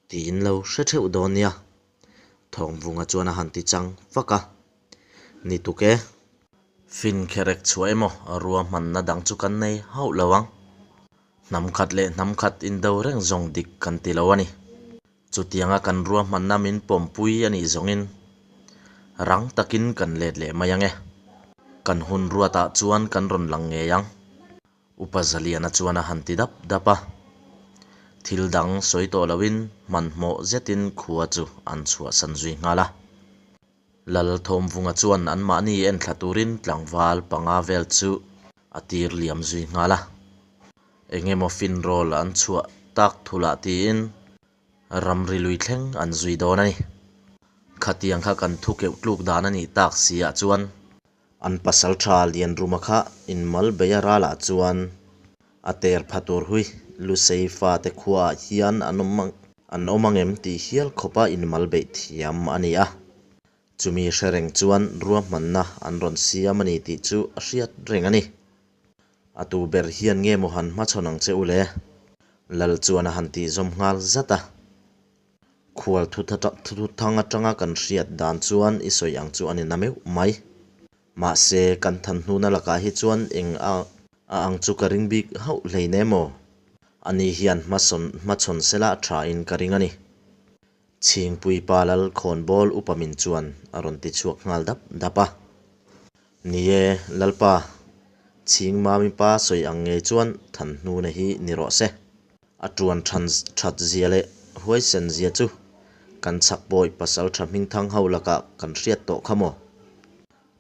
tiin lo hre theuh dawn nia. Thawngvunga chuan a han ti chang fak a, Ni tuk e, fin kherek chhuah emaw ruahmanna dang chu kan nei hauh lo ang. Hnam khat leh hnam khat indo reng zawng dik kan ti lo a ni. Chutianga kan ruahmanna min pawmpui a nih zawngin rang takin kan let leh mai ang e. Kan hun ruatah chuan kan rawn lang ngei ang. Upa Zaliana chuan a han ti dap dap a. Thil dang sawi tawh loin hmanhmawh zetin khua chu an chhuahsan zui nghal a. Lal Thawmvunga chuan anmahni enthla turin tlangval panga vel chu a tir liam zui nghal a. Eng emaw finrawl an chhuah tak thulah tiin ramri lui thleng an zui dawn a ni. Khatiang kha kan thu keuh tluk dan a nih tak si ah chuan An pasal tha Lianruma kha inmal beia ralah chuan a ter pha tur hui Lusei fate khuaah hian an awm an awm angem tih hial khawpa inmal beih thiam a ni a. Chumi hre reng chuan ruahmanna an rawn siam a ni tih chu a hriat reng a ni. A tu ber hian nge maw han hmachhawn ang che u le? Lal chuan a han tih zawm nghal zat a. Khual thuthang atanga kan hriat dan chuan i sawi ang chu a ni na meuh mai. Mahse, kan than hnuna lakah hi chuan eng a ang chu ka ring bik hauh hlein em aw? Ani hian hmachhawn sela a tha in ka ring a ni. Chhingpui pa lal khawnbawl upa min chuan a rawn ti chhuak nghal dap dap a. Ni e, Lalpa, Chhingmami pa sawi ang ngei chuan than hnuna hi ni rawh se. A tuan than that zia leh huaisen zia chu kan chhak pawi pasal tha hmingthang ho lakah kan hriat tawh kha maw?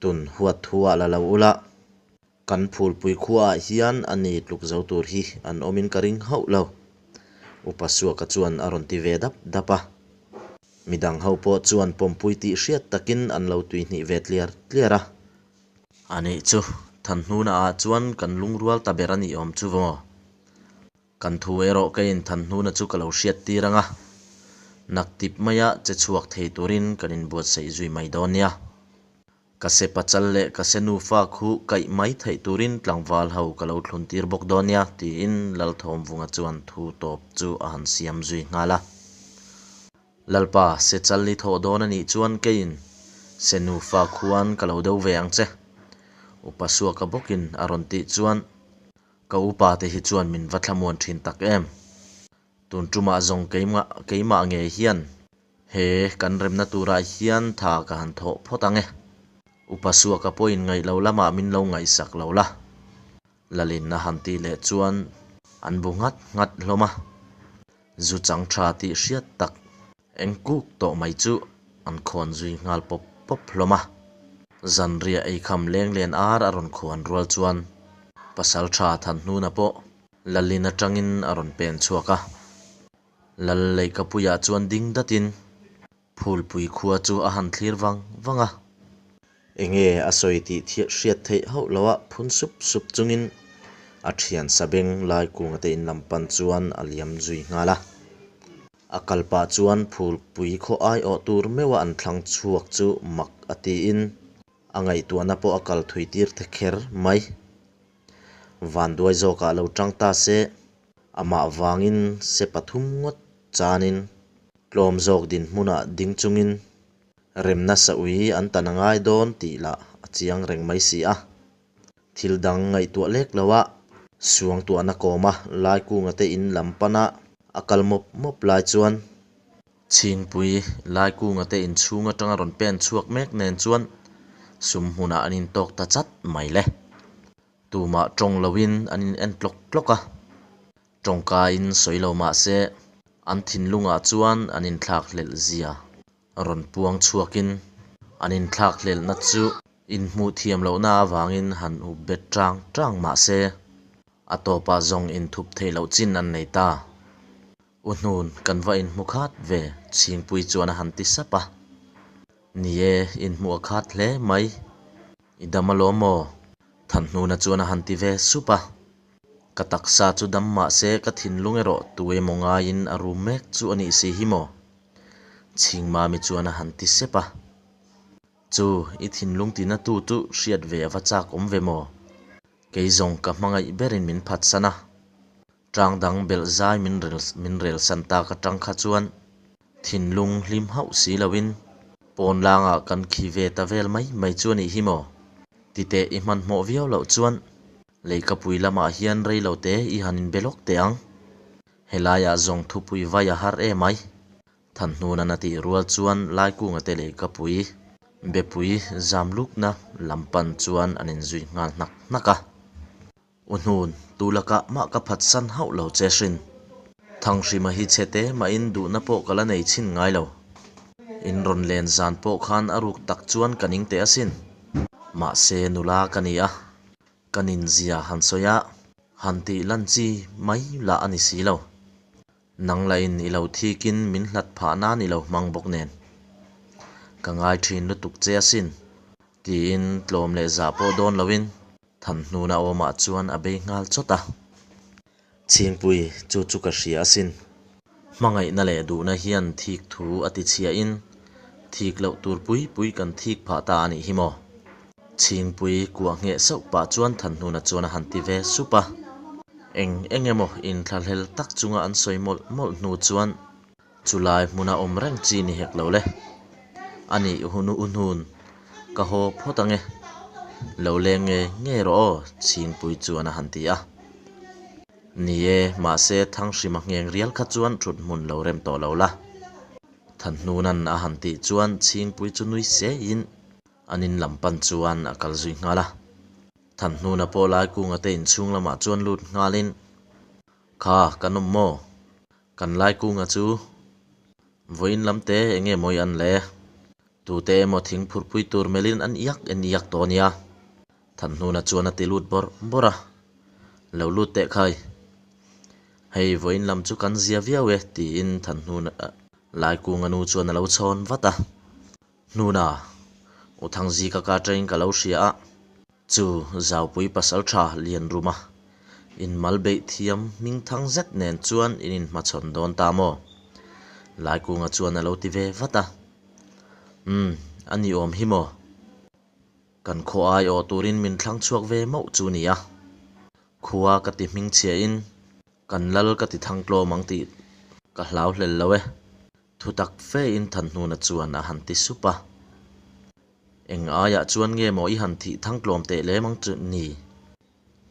Tun huat thu ah la lo ula, kan phulpui khua ah hian a ni tluk zo tur hi an awmin ka ring hauh lo. Upa Suaka chuan a rawn ti ve dap dap a. Midang ho pawh chuan pawmpui tih hriat takin an lo tuihnih ve tliar tliar a. Anih chu, Thanhnuna ah chuan kan lungrual ta ber a nih awm chu maw? Kan thu erawh ka inthanhnuna chu ka lo hriat tir ang a, naktip maia che chhuak thei turin kan inbuatsaih zui mai dawn nia. Ka se pachal leh ka se nufa khu kaih mai theih turin tlangval ho ka lo thlun tir bawk dawn nia, tiin Lalthawmvunga chuan thu tawp chu a han siam zui nghal a. Lalpa, se chal i thawh dawn a nih chuan keiin se nufa khuan ka lo do ve ang che, Upa Suaka bawkin a rawn tih chuan Ka upa te hi chuan min va thlamuan thin tak em? Tun tumah zawng keimah keimah nge hian he kan remna turah hian tha ka han thawh phawt ang e. Upa Suaka pawhin ngaih lo lamah min lo ngaihsak lo la. Lalin a han tih leh chuan an bu nghat nghat hlawm a. Zu chang tha tih hriat tak. Eng kuk tawh mai chu an khawn zui nghal pawp pawp hlawm a. Zanriah eikham lenglen ar a rawn khuan rual chuan Pasaltha Thanhnuna pawh Lalin atangin a rawn pen chhuak a. Lal leihkapuiah chuan ding datin Phulpui khua chu a han thlir vang vang a. Enge a sawi tih hriat theih hauh loha phun sup sup chungin a thian sabeng Laikunga te in lam pan chuan a liam zui nghal a. A kal pah chuan Phulpui khaw aiawh tur meuha an thlang chhuak chu mak a tiin a ngaihtuahna pawh a kal thui tir ta kher mai. Vanduai zawkah lo tang ta se, amah vangin se pathum ngawt chanin tlawm zawk dinhmunah ding chungin remna saui an tan a ngai dawn tih lah a chiang reng mai si a. Thil dang ngaihtuah lek lo a, suangtuahna kawma Laikunga te in lam pana a kal mawp mawp lai chuan Chhingpui Laikunga te inchhung atanga rawn pen chhuak mek nen chuan sum hmunah an intawk ta chat mai le. Tumah tawng loin an in en tlawk tlawk a, tawngkain sawi lo mah se an thinlungah chuan an inthlak hlelh zia rawn puang chhuakin an inthlak hlelhna chu inhmuh thiam lohna avangin han up bet tang tang mah se a tawpah zawng inthup theih loh chin an nei ta. U Hnun, kan va inhmu khat ve, Chhingpui chuan a han ti sap a. Ni e, inhmuh a khat hle mai. I dam alawm maw? Thanhnuna chuan a han ti ve sup a. Ka taksa chu dam mah se ka thinlung erawh tu emaw ngaiin a rum mek chu a nih si hi maw? Chhingmami chuan a han ti sep a. Chu, i thinlung tina tu chu hriat ve a va chak awm ve maw? Kei zawng ka hmangaih berin min phatsan a. Tang dang belh zai min rel min relsan tak atang kha chuan thinlung hlim hauh si loin pawn langah kan khi ve ta vel mai mai chu a nih hi maw? Titeh i hmanhmawh viau loh chuan leikapui lamah hian rei lo te i han inbe lawk teh ang. Helaiah zawng thupui vai a har em ai. Thanhnunan a tih rual chuan Laikunga te leikapui bepui zam lukna lam pan chuan an inzui nghal hnak hnak a. U Hnun, tu lakah mah ka phatsan hauh lo che hrin. Thanghrima hi chhe te mahin duhna pawh ka la nei chhin ngai lo. In rawn len zan pawh khan a ruk tak chuan ka ning teh asin. Mahse nula ka ni a, ka ninzia han sawi a, han tih lan chi mai lah a ni si lo. Nang lahin i lo thikin min hlat phah nan i lo hmang bawk nen. Ka ngai thin lutuk che asin, tiin tlawm leh zah pawh dawn loin Thanhnuna awmah chuan a bei nghal chawt a. Chhingpui, chu chu ka hria asin. Hmangaihna leh duhna hian thik thu a ti chhiahin thik loh tur pui pui kan thik phah ta a nih hi maw? Chhingpui kuah ngheh sauh pah chuan Thanhnuna chuan a han ti ve sup a. Eng eng emaw inthlahlel tak chunga an sawi mawlh mawlh hnu chuan Chulai hmuna awm reng chi ni hek lo le. A nih hun u hnun, ka haw phawt ange. Lo leng nge nge rawh aw, Chhingpui chuan a han ti a. Ni e, mahse Thanghrima ngheng rial kha chuan thut hmun lo rem tawh lo la. Thanhnunan a han tih chuan Chhingpui chu nui seiin an in lam pan chuan a kal zui nghal a. Thanhnuna pawh Laikunga te inchhung lamah chuan lut nghalin, Kha, kan awm maw? Kan Laikunga chu vawiin lam te eng nge mawi an le? Tute emaw thing phurhpui tur melhin an iak en iak tawh a nia. Thanhnuna chuan a ti lut bawrh bawrh a. Lo lut teh khai. Hei vawiin lam chu kan zia viau e tiin Thanhnuna Laikunga nu chuan a lo chhawn vat a. Hnuna, U Thangzika ka atangin ka lo hria a. Chu Zaupui pasaltha Lianruma inmal beih thiam hmingthang zet nen chuan in inhmachhawn dawn ta maw? Laikunga chuan a lo ti ve vat a. Umm, a ni awm hi maw? Kan khaw aiawh turin min thlang chhuak ve mauh chu nia. Khua ka ti hmingchhiahin kan lal ka ti thang tlawm ang tih ka hlau hlel lo e. Thu tak fe in Thanhnuna chuan a han ti sup a. Eng aiah chuan nge maw i han thih thang tlawm teh lem ang chu ni?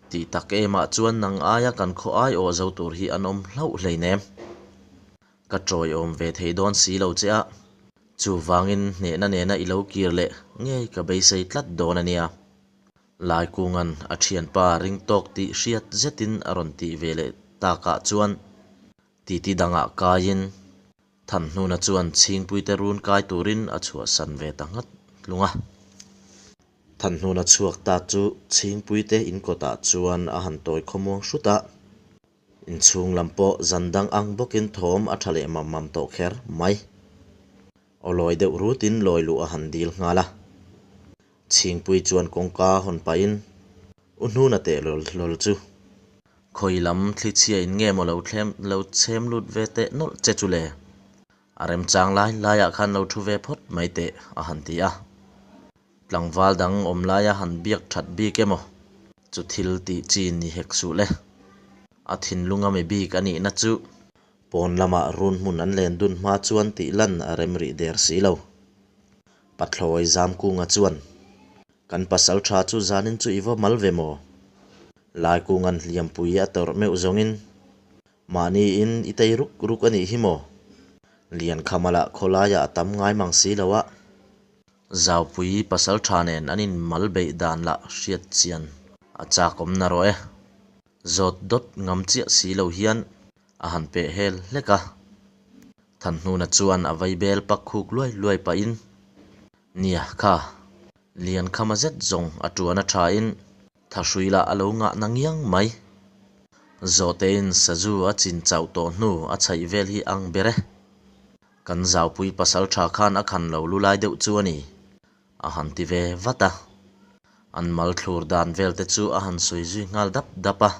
Tih tak emah chuan nang aia kan khaw ai aw zo tur hi an awm hlauh hleinem. Ka tawiawm ve thei dawn si lo che a, chuvangin hnehna nena i lo kir leh ngei ka beisei tlat dawn a nia. Laikunga'n a thianpa ring tawk tih hriat zetin a rawn tih ve leh takah chuan titi dangah kaiin. Thanhnuna chuan Chhingpuite run kai turin a chhuahsan ve ta nghat hlung a. Thanhnuna chhuak ta chu Chhingpuite in kawtah chuan a han tawi khawmuang hrut a. Inchhung lam pawh zan dang ang bawkin thawm a tha leh mam mam tawh kher mai. Aw lawi deuh rutin lawi luh a han dil nghal a. Chhingpui chuan kawngka hawn pahin U Hnuna teh hlawl hlawl chu khawi lam thli chhia in nge maw lo thlem lo chhem lut ve teh nawlh che chu le? A remchang lai laiah khan lo thu ve phawt mai teh a han ti a. Tlangval dang awm laia han biak that bik emaw chu thil tih chi ni hek suh le. A thinlunga mi bik a nihna chu pawn lamah run hmun an len dun hma chuan tih lan a rem rih der si lo. Pathlawi Zamkunga chuan, Kan pasal tha chu zanin chu i va mal ve maw? Laikunga'n hliampui a tawrh meuh zawngin, Mahniin i tei ruk ruk a nih hi maw? Liankhama lah khawlaiah a tam ngai mang si lo a. Zaupui pasal tha nen an inmal beih dan lah hriat chian a chakawm na rawh e. Zawt dawt ngam chiah si lo hian a han peh hel hlek a. Thanhnuna chuan a vai bel pak khuk luai luai pahin, Nia kha, Liankhama zet zawng a tuan a thain thahrui lah a lo ngah na ngiang mai. Zawhtein sazu a chin chauh tawh hnu a chhaih vel hi ang ber e. Kan zaupui pasal tha khan a khan lo lu lai deuh chu a ni, a han ti ve vat a. An mal thlur dan vel te chu a han sawi zui nghal dap dap a.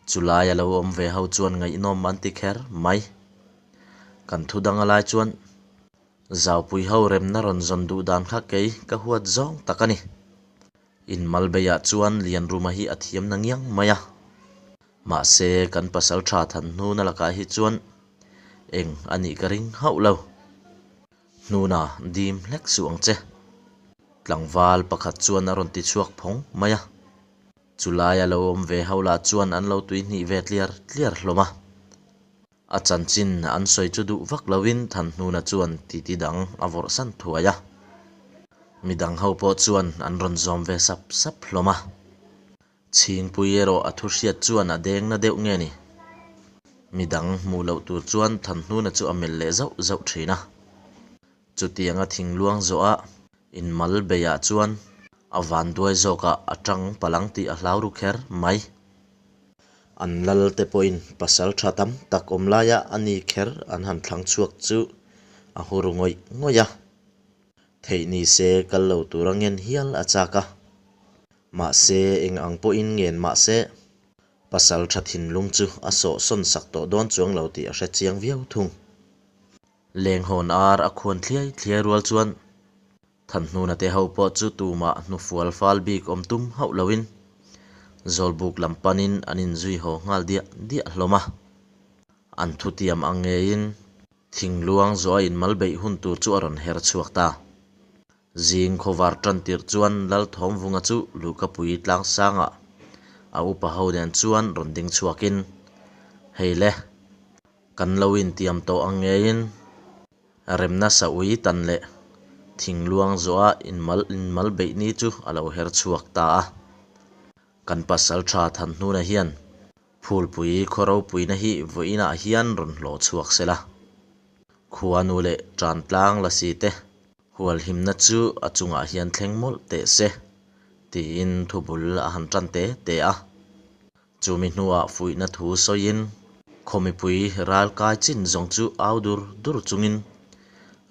Chulai a lo awm ve ho chuan ngaihnawm an ti kher mai. Kan thu dang a lai chuan Zaupui ho remna rawn zawn duh dan kha kei ka huat zawng tak a ni. Inmal beiah chuan Lianruma hi a thiam na ngiang mai a. Mahse, kan pasal tha than hnuna lakah hi chuan eng a nih ka ring hauh lo. Hnuna dim hlek suh ang che. Tlangval pakhat chuan a rawn ti chhuak phawng mai a. Chulai a lo awm ve ho lah chuan an lo tuihnih ve tliar tliar hlawm a. A chanchin an sawi chu duh vak loin Thanhnuna chuan titi dang a vawrh san thuai a. Midang ho pawh chuan an rawn zawm ve sap sap hlawm a. Chhingpui erawh a thu hriat chuan a deng na deuh nge ni? Midang hmuh loh tur chuan Thanhnuna chu a melh leh zauh zauh thin a. Chutianga thingluang zawh a inmal beiah chuan a vanduai zawkah a tang palang tih a hlau ru kher mai. An lal te pawhin pasal tha tam tak awm laia a ni kher an han thlang chhuak chu a hur ngawih ngawih a. Theih ni se kal lo tura ngen hial a chak a. Mahse eng ang pawhin ngen mahse pasal tha thinlung chu a sawhsawn sak tawh dawn chuang lo tih a hre chiang viau thung. Lenghawn ar a khuan thliai thliai rual chuan Thanhnuna te ho pawh chu tumah hnufual fal bik awm tum hauh loin Zawlbuk lam panin an inzui haw nghal diah diah hlawm a. An thutiam ang ngeiin thingluang zawh a inmal beih hun tur chu a rawn her chhuak ta. Zing khawvar tan tirh chuan Lalthawmvunga chu Luhkapui tlangsangah a upa ho nen chuan rawn ding chhuakin, Hei le, kan lo intiam tawh ang ngeiin Remna saui tan leh thingluang zawha inmal inmal beih ni chu a lo her chhuak ta a. Kan pasal tha Thanhnuna hian Phulpui khaw ropuina hi vawiinah hian rawn hlawh chhuak se la. Khuanu leh Tantlang lasi te hualhimna chu a chungah hian thleng mawlh teh se, tiin thubul a han tan te te a. Chumi hnuah fuihna thu sawiin khaw mipui ral kai chin zawng chu au dur dur chungin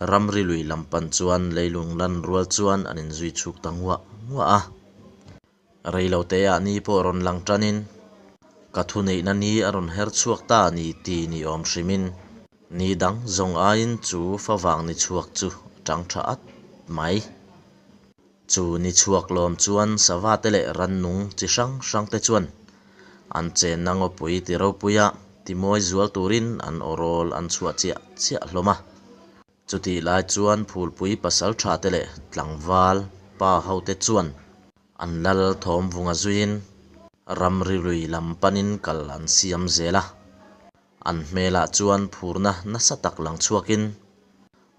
ramri lui lam pan chuan leilung lan rual chuan an inzui chhuk ta nguah nguah a. Reiloteah ni pawh rawn lang tanin ka thuneihna ni a rawn her chhuak ta ni ti ni awm hrimin ni dang zawng aiin chu favang ni chhuak chu a tang tha at mai. Chu ni chhuak lawm chuan sava te leh rannung chi hrang hrang te chuan an chenna ngawpui ti ropuia ti mawi zual turin an awrawl an chhuah chiah chiah hlawm a. Chutih lai chuan phulpui pasal tha te leh tlangval pa ho te chuan an lal thawm vunga zuiin ramri lui lam panin kal an siam zel a. An hmelah chuan phurna nasa tak lang chhuakin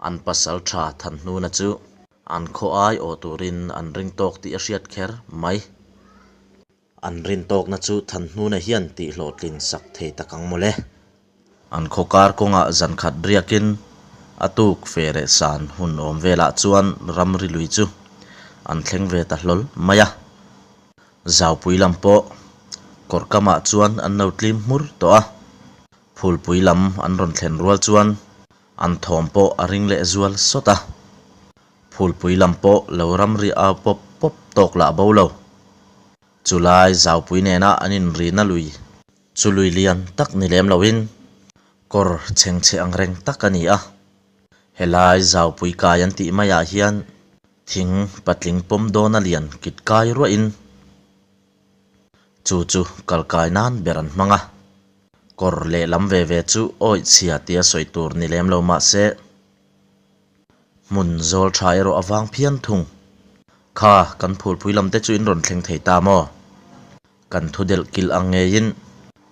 an pasal tha Thanhnuna chu An khaw ai awh turin an ring tawk tih a hriat kher mai. An rin tawkna chu Thanhnuna hian tih hlawhtlin sak thei tak ang mawle. An khaw kar kawngah zan khat riakin a tuk fe leh san hun awm velah chuan ramri lui chu an thleng ve ta hlawl mai a. Zaupui lam pawh kawr kamah chuan an lo tlim hmur tawh a, phulpui lam an rawn thlen rual chuan an thawm pawh a ring leh zual sawt a. Phulpui lam pawh lo ramri au pawp pawp tawk lah bo lo. Chulai zaupui nena an inrina lui chu lui lian tak ni lem loin kawr chhengchhe ang reng tak a ni a. Helai zaupui kai an tih maiah hian thing patling pawm dawna lian kit kai ruahin chu chu kal kai nan ber an hmang a. Kawr lehlam ve ve chu awih chhia tia sawi tur ni lem lo mah se, Hmun zawl tha erawh a vang phian thung. Kha, kan phulpui lam te chu in rawn thleng thei ta maw? Kan thu delh kilh ang ngeiin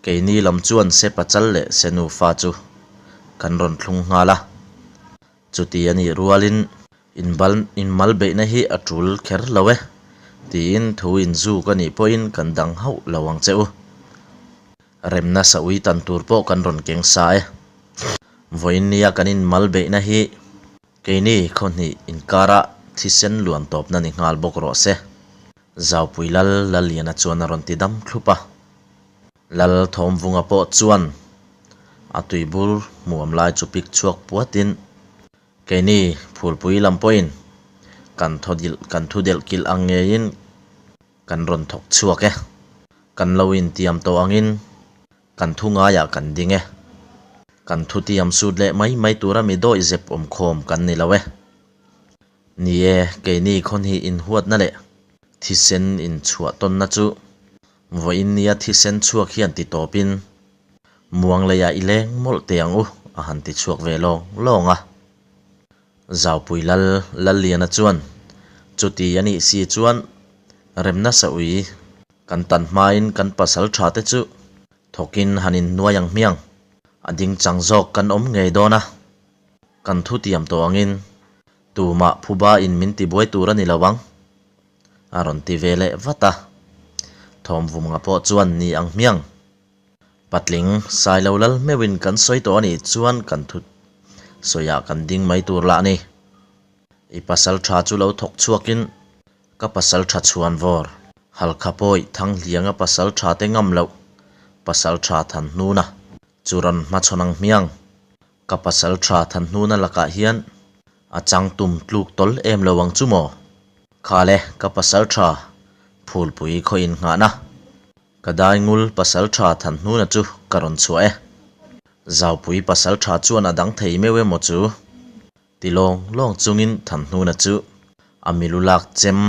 keini lam chuan se pachal leh se nufa chu kan rawn thlung nghal a. Chuti a nih rualin inbal inmal beihna hi a tul kher lo e tiin thu inzuk a nih pawhin kan dang hauh lo ang che u. Remna saui tan tur pawh kan rawn keng sa e. Vawiin nia kan inmal beihna hi keini khawhnih inkara thisen luan tawpna ni nghal bawk rawh se. Zaupui Lal Lalliana chuan a rawn ti dam thlup a. Lal Thawmvunga pawh chuan a tuibur hmuam lai chu pik chhuak puatin keini phulpui lam pawhin kan thaw dilh kan thu delh kilh ang ngeiin Kan rawn thawk chhuak e. Kan lo intiam tawh angin kan thu ngaiah kan ding e. Kan thu tiam sut leh mai mai tura mi dawih zep awm khawm kan ni lo e. Ni e, keini khawnhnih inhuatna leh thisen inchhuah tawnna chu vawiin nia thisen chhuak hian ti tawpin muang leiah i leng mawlh teh ang u a han ti chhuak ve lawng lawng a. Zaupui Lal Lalliana chuan, Chuti a nih si chuan remna saui kan tan hmain kan pasal tha te chu thawkin han inhnuai ang hmiang, a ding chang zawk kan awm ngei dawn a, kan thu tiam tawh angin tumah phuba in min tibuai tur a ni lo ang, a rawn ti ve leh vat a. Thawmvumnga pawh chuan ni ang hmiang. Patling, Sailo lal meuhin kan sawi tawh a nih chuan kan thu sawiah kan ding mai tur lah a ni. I pasal tha chu lo thawk chhuakin ka pasal tha chhuan vawr. Halkha pawi Thanghlianga pasal tha te ngam loh pasal tha Thanhnuna chu rawn hmachhawn ang hmiang. Ka pasal tha Thanhnuna lakah hian a chang tum tluk tawl em lo ang chu maw? Khale, ka pasal tha Phulpui khaw innghahna. Ka daingul pasal tha Thanhnuna chu ka rawn chhuah e. Zaupui pasal tha chuan a dang thei meuh emaw chu? Ti lawng lawng chungin Thanhnuna chu a milu lak chem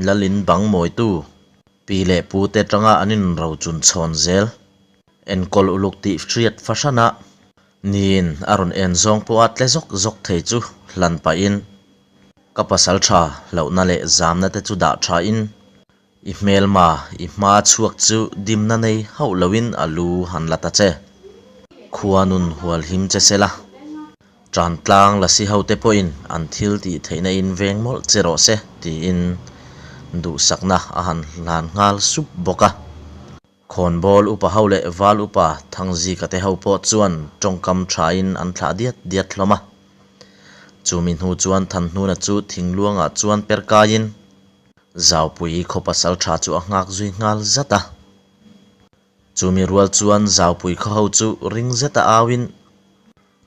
lalin bang mawitu pi leh pu te tanga an inrochun chhawn zel. Enkawl uluk tih hriat fahran a, niin a rawn en zawng pawha tle zawk zawk thei chu hlan pahin ka pasal tha hlauhna leh zamna te chu dah thain I hmelma, i hma chhuak chu dimna nei hauh loin a lu han la ta che. Khua nun hual him che se la. Tantlang lasi hote pawhin an thil tih theihna in veng mawlh che rawh se tiin duhsakna a han hlan nghal sup bawk a. Khawnbawl upa ho leh val upa Thangzika te ho pawh chuan tawngkam thain an thlah diat diat hlawm a. Chumi hnu chuan Thanhnuna chu thingluangah chuan per kaiin Zaupui khaw pasal tha chu a nghak zui nghal zat a. Chumi rual chuan Zaupui khaw ho chu ring zeta auin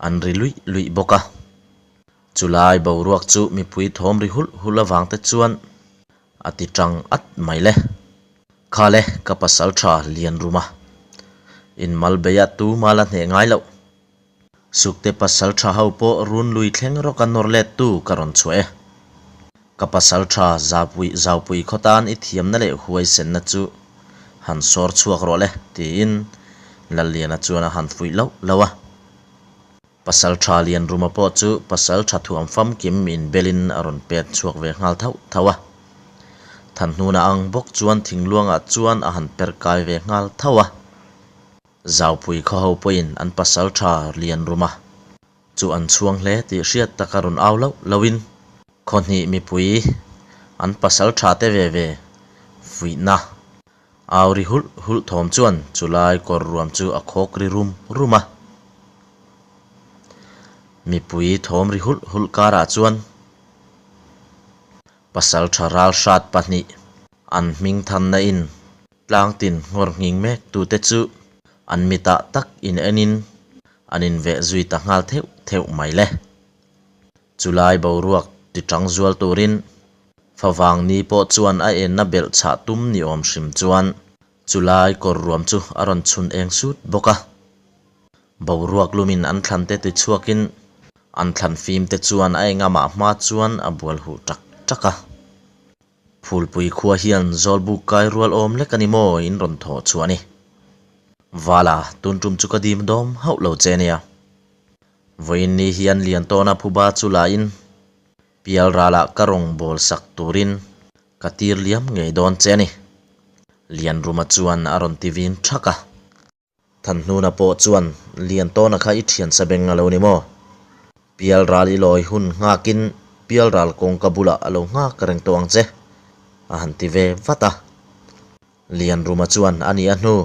an ri luih luih bawk a. Chulai boruak chu mipui thawm ri hulh hulh avang te chuan a ti tang at mai le. Khale ka pasal tha lian rum a, inmal beia tuma la hneh ngai loh. Sukte pasal tha ho pawh run lui thleng rawk a nawr let tu ka rawn chhuah e. Ka pasal tha Zaupui Zaupui khaw tan i thiamna leh huaisenna chu han sawr chhuak rawh le tiin Lalliana chuan a han fuih loh loh a. Pasal tha Lianruma pawh chu pasal tha thuam famkim inbelin a rawn pet chhuak ve nghal thauh thauh a. Thanhnuna ang bawk chuan thingluangah chuan a han per kai ve nghal thauh a. Zaupui khaw ho pawhin an pasal tha Lianruma chu an chhuang hle tih hriat taka rawn au loh lohin khawhnih mipui an pasal tha te ve ve fuihna au ri hulh hulh thawm chuan chulai kawr ruam chu a khawk ri rum rum a. Mipui thawm ri hulh hulh karah chuan pasaltha ralhrat pahnih an hming thanna in tlang tin nghawr nghing mek tute chu an mitah tak in enin an inveh zui ta nghal theuh theuh mai le. Chulai boruak ti tang zual turin favang ni pawh chuan a enna belh chhah tum ni awm hrim chuan chulai kawr ruam chu a rawn chhun eng sut bawk a. Boruak lumin an thlan te ti chhuakin an thlan fim te chuan a engamah hma chuan a bual huh tak tak a. Phulpui khua hian Zawlbuk kai rual awm lek a ni maw in rawn thawh chhuah a ni. Vala, tun tum chu ka dim dawm hauh lo che nia. Vawiin ni hian Liantawna phuba chu lain Pialralah ka rawn bawl sak turin ka tir liam ngei dawn che a ni. Lianruma chuan a rawn ti vin thak a. Thanhnuna pawh chuan Liantawna kha i thian sa beng a lo ni maw? Pialral i lawi hun nghakin Pialral kawngka bulah a lo nghak reng tawh ang che, a han ti ve vat a. Lianruma chuan a nih a hnu.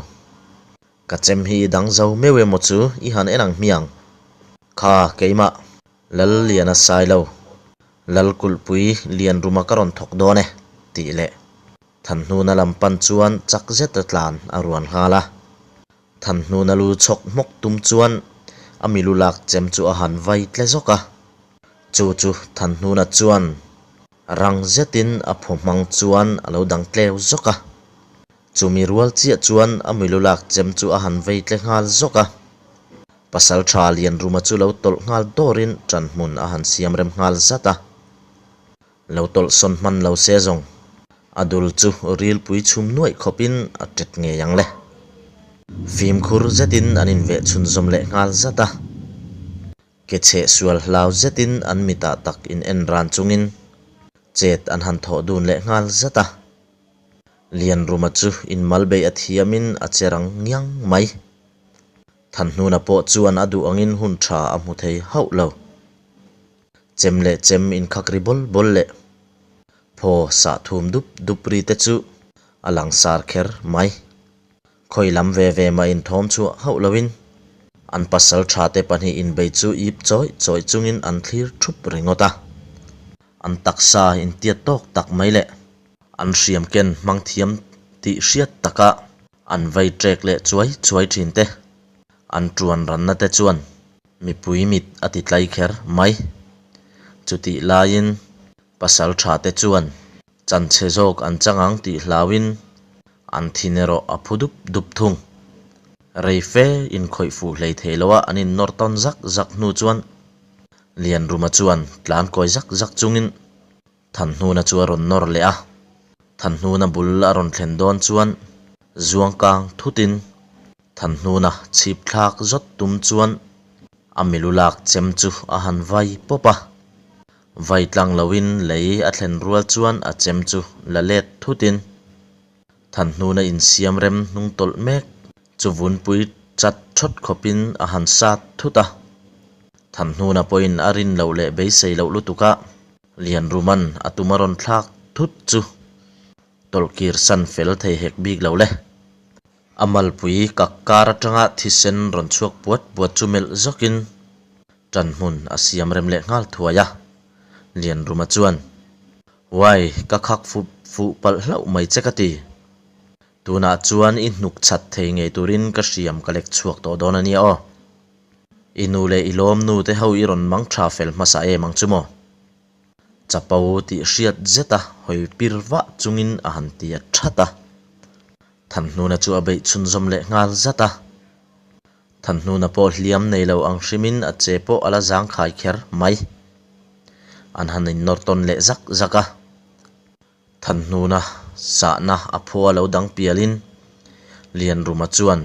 Ka chem hi i dang zo meuh emaw chu i han en ang hmiang? Kha keimah, Lalliana Sailo, Lalkulhpui Lianruma ka rawn thawk dawn e, tih leh Thanhnuna lam pan chuan chak zeta tlan a ruan nghal a. Thanhnuna lu chhawk hmawk tum chuan a milu lak chem chu a han vai tle zawk a. Chu chu Thanhnuna chuan rang zetin a phaw hmang chuan a lo dang tleu zawk a. Chumi rual chiah chuan a milu lak chem chu a han vei tle nghal zawk a. Pasaltha Lianruma chu lo tawlh nghal dawrin ṭanhmun a han siam rem nghal zat a. Lo tawlh sawn hman lo se zawng, a dul chu rilpui chhum nuaih khawpin a ṭet ngei ang le. Fimkhur zetin an inveh chhunzawm leh nghal zat a. Ke chheh sual hlau zetin an mitah tak in en ran chungin chet an han thawh dun leh nghal zat a. Lianruma chu inmal beih a thiamin a che rang ngiang mai. Thanhnuna pawh chuan a duh angin hun tha a hmu thei hauh lo. Chem leh chem inkhak ri bawl bawl leh phaw sah thum dup dup ri te chu a langsar kher mai. Khawi lam ve ve mah inthawm chhuah hauh loin an pasal tha te pahnih inbei chu ip chawih chawih chungin an thlir thup ringawt a. An taksa intiat tawk tak mai leh an hriam ken hmang thiam tih hriat taka an vei trek leh chuai chuai thin te, an tuan ranna te chuan mipui mit a ti tlai kher mai. Chutih laiin pasal tha te chuan chanchhe zawk an chang ang tih hlauin an thin erawh a phu dup dup thung. Rei fe inkhawih fuh hlei thei loa an innawr tawn zak zak hnu chuan Lianruma chuan tlan kawi zak zak chungin Thanhnuna chu a rawn nawr leh a, Thanhnuna bul a rawn thlen dawn chuan Zuangkang thutin Thanhnuna chhip thlak zawt tum chuan a milu lak chem chu a han vai pawp a. Vai tlang loin lei a thlen rual chuan a chem chu la let thutin Thanhnuna insiam rem hnung tawlh mek chu vunpui chat thawt khawpin a han sat thut a. Thanhnuna pawhin a rin loh leh beisei loh lutuk a, Lianruman a tum a rawn thlak thut chu tawlhkir san fel thei hek bik lo le. A malpui kak kar atanga thisen rawn chhuak puat puat chu melh zawkin ṭanhmun a siam rem leh nghal thuai a. Lianruma chuan, Uai, ka khak fuh fuh palh hlauh mai che ka ti. Tunah chuan i hnuk chhat thei ngei turin ka hriam ka lek chhuak tawh dawn a nia aw. I nu leh i lawm nu te ho i rawn mang tha fel hmasa em ang chu maw? Chapo tih hriat zet a hawi pir vah chungin a han ti a that a. Thanhnuna chu a beih chhunzawm leh nghal zat a. Thanhnuna pawh hliam nei lo ang hrimin a che pawh a la zangkhai kher mai. An han innawr tawn leh zak zak a. Thanhnuna sahna a phua lo dang pialin Lianruma chuan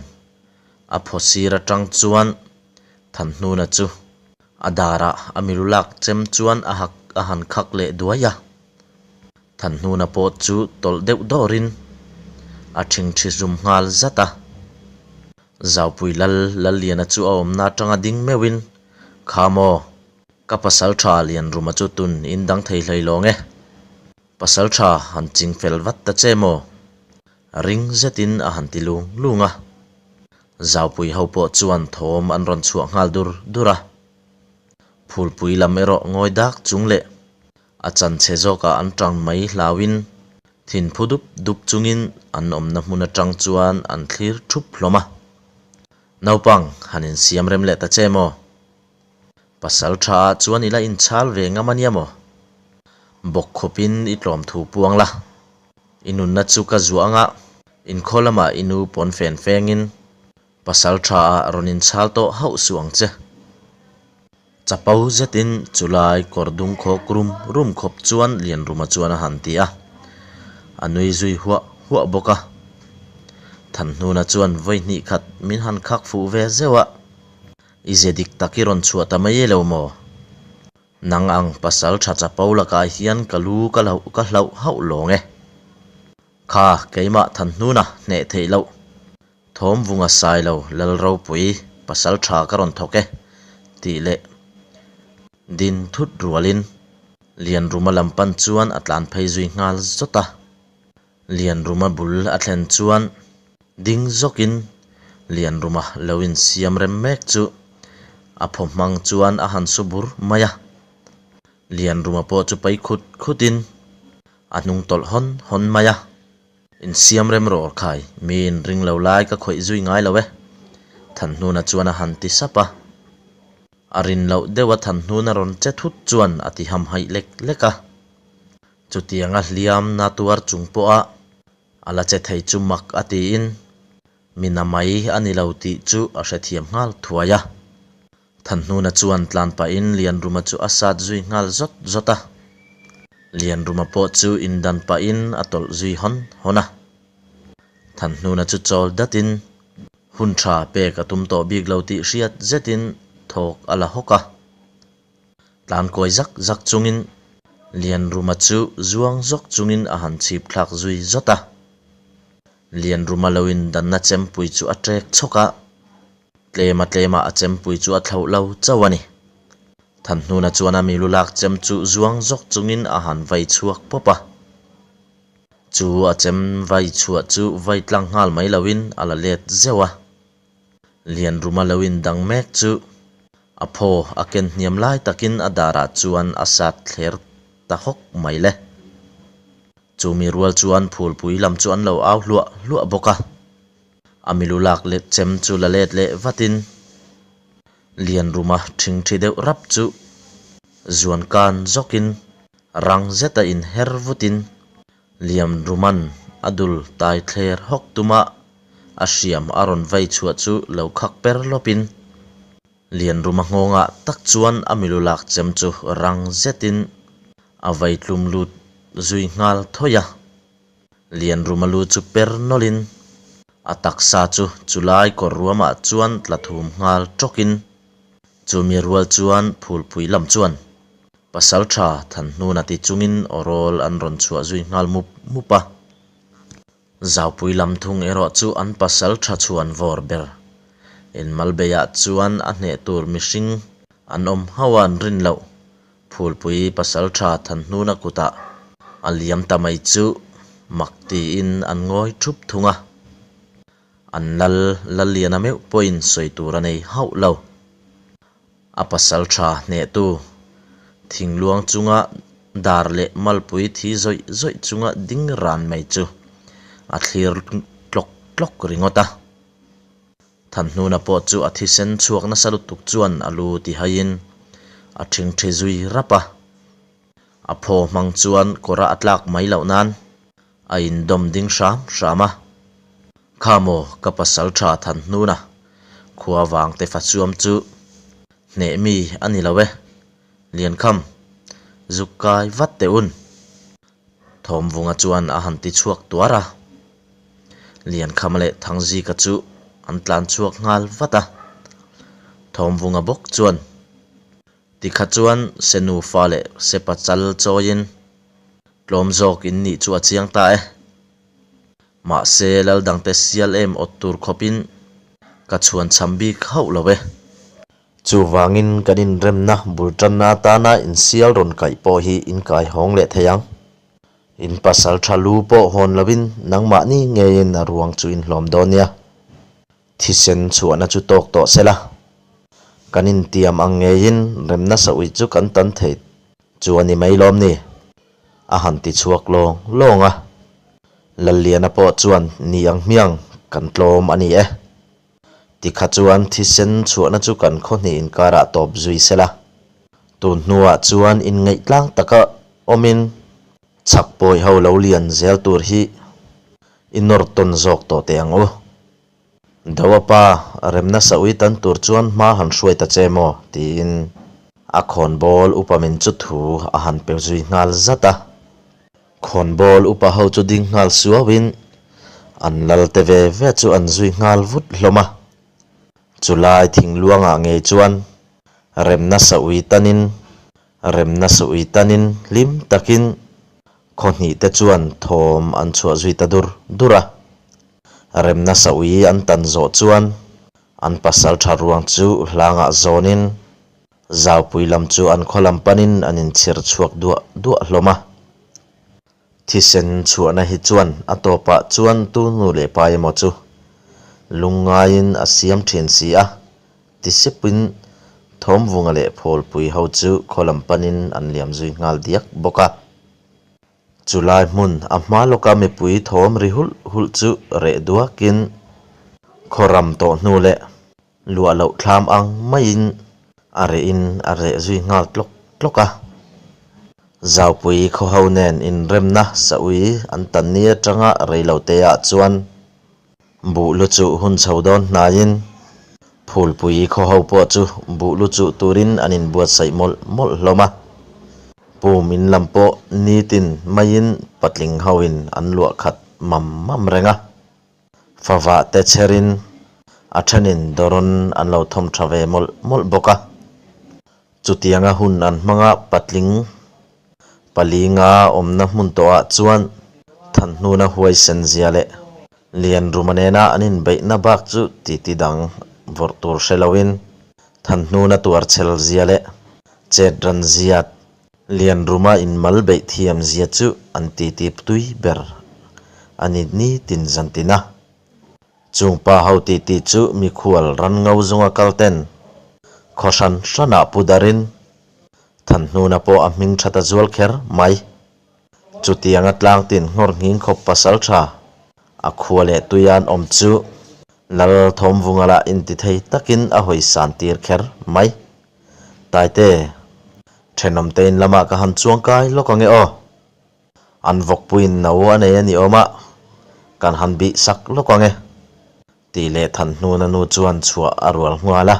a phaw sir atang chuan Thanhnuna chu a darah a milu lak chem chuan a hak a han khak leh duai a. Thanhnuna pawh chu tawlh deuh dawrin a thingthi zum nghal zat a. Zaupui Lal Lalliana chu a awmna atanga ding meuhin, Kha maw? Ka pasal tha Lianruma chu tun in dang thei hlei lawng e. Pasal tha han ching fel vat ta che maw? Ring zetin a han ti lung lung a. Zaupui ho pawh chuan thawm an rawn chhuah nghal dur dur a. Phulpui lam erawh ngawi dak chung leh a chan chhe zawkah an tang mai hlauin thin phu dup dup chungin an awmna hmun atang chuan an thlir thup hlawm a. Naupang, han insiam rem leh ta che maw? Pasal tha ah chuan i la inchhal ve ngam a nia maw? Bawk khawpin i tlawm thu puang la. I nunna chu ka zuah anga inkhaw lamah i nu pawn fen fengin Pasal tha ah rawn inchhal tawh hauh suh ang che. Chapo zetin chulai kawr dung khawk rum rum khawp chuan Lianruma chuan a han ti a, a nui zui huah huah bawk a. Thanhnuna chuan vawi hnih khat min han khak fuh ve zeuh a, I ze dik tak i rawn chhuah ta mai e lo maw? Nang ang pasal tha chapo lakah hian ka lu ka ka hlauh hauh lawng e. Kha keimah Thanhnuna hneh theih loh. Thawm vunga sai lo Lal ropui pasal tha ka rawn thawk e tih leh din thut rualin Lianruma lam pan chuan a tlan phei zui nghal zawt a. Lianruma bul a thlen chuan ding zawkin Lianruma lo insiam rem mek chu a phaw hmang chuan a han su bur mai a. Lianruma pawh chu pai khut khutin a hnung tawlh hawn hawn mai a. Insiam rem rawh khai, mi in ring lo lai ka khawih zui ngai lo e, Thanhnuna chuan a han ti sap a. A rin loh deuh a Thanhnuna rawn che thut chuan a ti hamhaih lek lek a. Chutianga hliam na tuar chung pawha a la che thei chu mak a tiin mi na mai a ni lo tih chu a hrethiam nghal thuai a. Thanhnuna chuan tlan pahin Lianruma chu a sat zui nghal zawt zawt a. Lianruma pawh chu indan pahin a tawlh zui hawn hawn a. Thanhnuna chu chawl datin hun tha pek a tum tawh bik lo tih hriat zetin thawk a la hawk a. Tlan kawi zak zak chungin Lianruma chu zuang zawk chungin a han chhip thlak zui zawt a. Lianruma lo indanna chempui chu a ṭek chhawk a. Tlema tlema a chempui chu a thlauh lo chauh a ni. Thanhnuna chuan a milu lak chem chu zuang zawk chungin a han vai chhuak pawp a. Chu a chem vai chhuah chu vai tlang nghal mai loin a la let zeuh a. Lianruma lo indang mek chu a phaw a ken hniam lai takin a darah chuan a sat thler ta hawk mai le. Chumi rual chuan phulpui lam chu an lo au hluah hluah bawk a. A milu lak let chem chu la let leh vatin Lianruma ṭhingṭhi deuh rap chu zuan kan zawkin rang zeta inher vutin Lianruman a dul tai thler hawk tuma a hriam a rawn vai chhuah chu lo khak per lawpin Lianruma nghawngah tak chuan a milu lak chem chu rang zetin a vai tlum lut zui nghal thawih a. Lianruma lu chu per nawlhin a taksa chu chulai kawr ruamah chuan tla thum nghal tawkin chumi rual chuan phulpui lam chuan pasal tha Thanhnuna ti chungin awrawl an rawn chhuah zui nghal mup mup a. Zaupui lam thung erawh chu an pasal tha chhuan vawr ber inmalbeiah chuan a hneh tur mihring an awm hauh a an rin loh. Phulpui pasaltha Thanhnuna kutah a liam ta mai chu mak tiin an ngawi thup thung a, an lal Lalliana meuh pawhin sawi tur a nei hauh lo. A pasaltha hnehtu thingluang chunga dar leh malpui thi zawih zawih chunga ding ran mai chu a thlir tlawk tlawk ringawt a. Thanhnuna pawh chu a thisen chhuak nasa lutuk chuan a lu ti haiin a ṭhingṭhi zui rap a. A phaw hmang chuan kawra a tlak mai loh nan a indawm ding hram hram a. Kha maw ka pasal ṭha Thanhnuna, khua vangte fa chuam chu hneh mi a ni lo e, Liankham, zuk kai vat teh un. Thawmvunga chuan a han ti chhuak tuar a. Liankhama leh Thangzika chu an tlan chhuak nghal vat a. Thawmvunga bawk chuan tikha chuan se nufa leh se pachal chawiin tlawm zawk in nih chu a chiang ta e. Mahse lal dangte sial em awt tur khawpin ka chhuan cham bik hauh lo e. Chuvangin kan inremna bul tanna atana insial rawn kaih pawh hi in kai hawng leh thei ang. In pasal tha lu pawh hawn lovin nangmahni ngeiin a ruang chu in hlawm dawn nia. Thisen chhuahna chu tawk tawh se la. Kan intiam ang ngeiin remna sawi chu kan tan thei chu a ni mai lawm ni? A han ti chhuak lawng lawng a. Lalliana pawh chuan ni ang hmiang kan tlawm a ni e. Tikha chuan thisen chhuahna chu kan khaw hnih inkarah tawp zui sela. Tun hnuah chuan inngaih tlang taka awmin chhak pawi ho lo lian zel tur hi i nawr tawn zawk tawh teh ang u. Doa pa, remna saui tan tur chuan hma han hruai ta che maw? tiin a khawnbawl upa min chu thu a han pe zui nghal zat a. Khawnbawl upa ho chu ding nghal suauin an lal te ve ve chu an zui nghal vut hlawm a. Chulai thingluangah ngei chuan remna saui tanin remna saui tanin hlim takin Khaw hnih te chuan thawm an chhuah zui ta dur dur a. Remna saui an tan zawh chuan an pasal tha ruang chu hlangah zawnin Zaupui lam chu an khaw lam panin an inchhir chhuak duah duah hlawm a. Thisen chhuahna hi chuan a tawpah chuan tu nu leh pa emaw chu lungngaiin a siam thin si a. Tisepin Thawmvunga leh Phawlpui ho chu khaw lam panin an liam zui nghal diak bawk a. Chulai hmun a hma lawka mipui thawm ri hulh hulh chu reh duakin khaw ram tawh hnu leh luah loh thlam ang maiin a rehin a reh zui nghal tlawk tlawk a. Zaupui khaw ho nen inremna saui an tan ni atanga reiloteah chuan Buh lu chuh hun chho dawn hnaiin Phulpui khaw ho pawh chu buh lu chuh turin an inbuatsaih mawlh mawlh hlawm a. Pum in lam pawh nitin maiin patling hoin an luah khat mam mam reng a. Favah te chherin a thenin dawrawn an lo thawm tha ve mawlh mawlh bawk a. Chutianga hun an hmanga patling palinga awmna hmun tawhah chuan Thanhnuna huaisen zia leh Lianruma nena an inbeihna bak chu titi dang vawrh tur hre loin Thanhnuna tuarchhel zia leh chetran zia Lianruma inmal beih thiam zia chu an titi tui ber a ni nitin zantin a. Chung pa ho titi chu mikhual ran ngo zunga kal ten khaw hran hranah pu darin Thanhnuna pawh a hming tha ta zual kher mai. Chutianga tlangtin nghawr nghing khawp pasal tha a khua leh tuia an awm chu Lal Thawmvunga lah intithei takin a hawi san tir kher mai. Taite, thenawmte in lamah ka han chuang kai lawk ange aw. An vawkpuiin no a nei a ni awm a, kan han bih sak lawk ang e, tih leh Thanhnuna nu chuan chhuah a rual nghal a.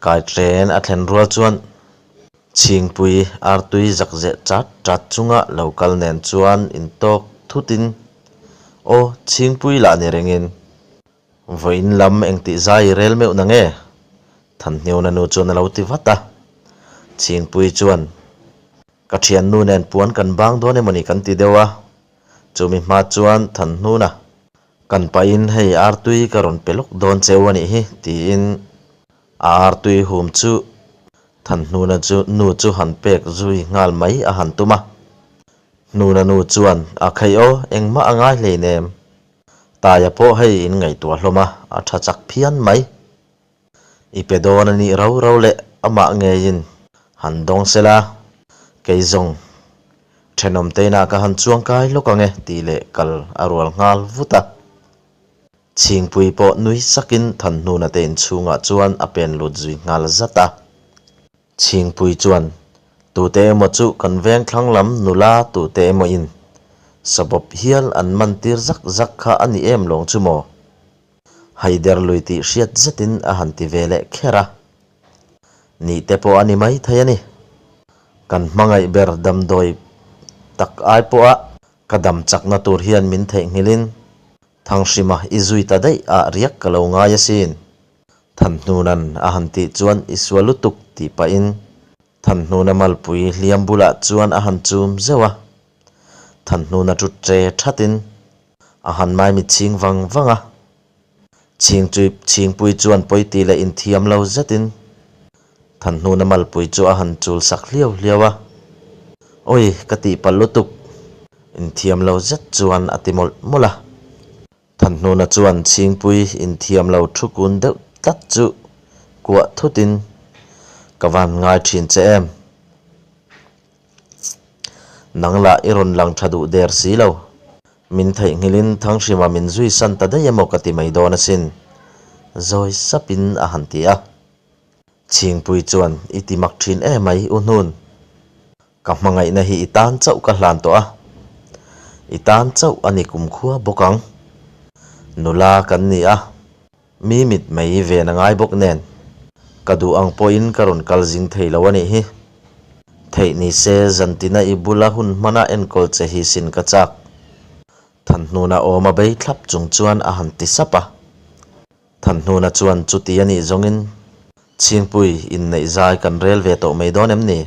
Kaiṭen a thlen rual chuan Chhingpui artui zak zeh chat chat chunga lo kal nen chuan intawk thutin, Aw, Chhingpui lah ni rengin, Vawiin lam engtih zai i rel meuh na nge? Thanhniuna nu chuan a lo ti vat a. Chhingpui chuan, Ka thiannu nen puan kan bang dawn emawni kan ti deuh a. Chumi hma chuan Thanhnuna, Kan pahin hei artui ka rawn pe lawk dawn cheu a nih hi, tiin a artui hum chu Thanhnuna chu nu chu han pek zui nghal mai a han tum a. Hnuna nu chuan, A khaih aw, engmah a ngai hleinem. Taia pawh hei in ngaihtuah hlawm a, a tha chak phian mai. I pe dawn a nih rau rau leh amah ngeiin han dawng sela, kei zawng thenawm teinah ka han chuang kai lawk ang e tih leh kal a rual nghal vut a. Chhingpui pawh nui sakin Thanhnuna te inchhungah chuan a pen lut zui nghal zat a. Chhingpui chuan, Tute emaw chu kan veng thlang lam nula tute emaw in sabawp hial an man tir zak zak kha a ni em lawng chu maw? Haider lui tih hriat zetin a han ti ve leh kher a. Nih te pawh a ni mai thei a ni. Kan hmangaih ber damdawi tak ai pawha ka dam chakna tur hian min theihnghilhin Thanghrima i zui ta daih ah riak ka lo ngai asin. Thanhnuna'n a han tih chuan i sual lutuk tih pahin Thanhnuna malpui hliam bulah chuan a han chum zeuh a. Thanhnuna chu che thatin a han maimit chhing vang vang a. Chhingchui chhingpui chuan pawi tih leh inthiam lo zetin Thanhnuna malpui chu a han chul sak hliau hliau a. Awi ka tihpalh lutuk inthiam lo zet chuan a ti mawlh mawlh a. Thanhnuna chuan Chhingpui inthiam lo thu kun deuh tlat chu kuah thutin, Ka van ngai thin che em? Nang lah i rawn lang tha duh der si lo. Min theihnghilhin Thanghrima min zui san ta daih emaw ka ti mai dawn asin, zawi sapin a han ti a. Chhingpui chuan i ti mak thin em mai U Hnun. Ka hmangaihna hi i tan chauh ka hlan tawh a, i tan chauh a ni kumkhua bawk ang. Nula kan ni a, mi mit mai ven a ngai bawk nen. Ka duh ang pawhin ka rawn kal zing thei lo a nih hi. Theih ni se zantina i bula hun hmana enkawl che hi sin ka chak. Thanhnuna awm a bei thlap chung chuan a han ti sap a. Thanhnuna chuan chuti a nih zawngin Chhingpui inneih zai kan rel ve tawh mai dawn em ni?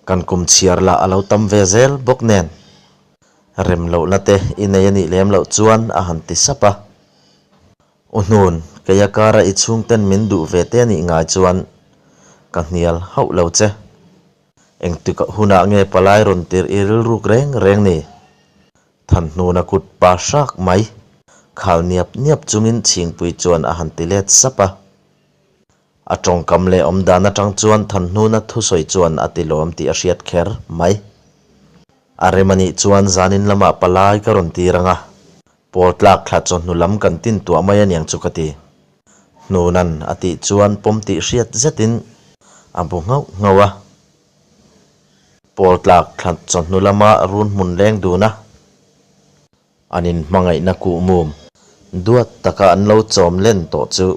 Kan kum chhiar lah a lo tam ve zel bawk nen rem lohna te i nei a nih lem loh chuan a han ti sap a. U Hnun, keia kara i chhungten min duh ve te a nih ngai chuan ka hnial hauh lo che. Engtik hunah nge palai rawn tirh i rilruk reng reng ni? Thanhnuna kut pa hrak mai. Khal niap niap chungin Chhingpui chuan a han ti let sap a. A tawngkam leh awmdan atang chuan Thanhnuna thusawi chuan a ti lawm tih a hriat kher mai. A rem anih chuan zanin lamah palai ka rawn tir ang a, pawl tlak thla chawhnu lam kan tin tuah mai aniang chu ka ti. Hnunan a tih chuan pawm tih hriat zetin a bu nghauh nghauh a. Pawl tlak thla chawhnu lama run hmun leng dun a, an inhmangaihna kuhmum duat taka an lo chawm len tawh chu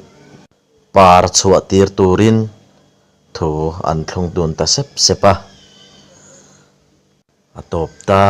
par chhuah tir turin thu an thlung dun ta sep sep a. A tawp ta.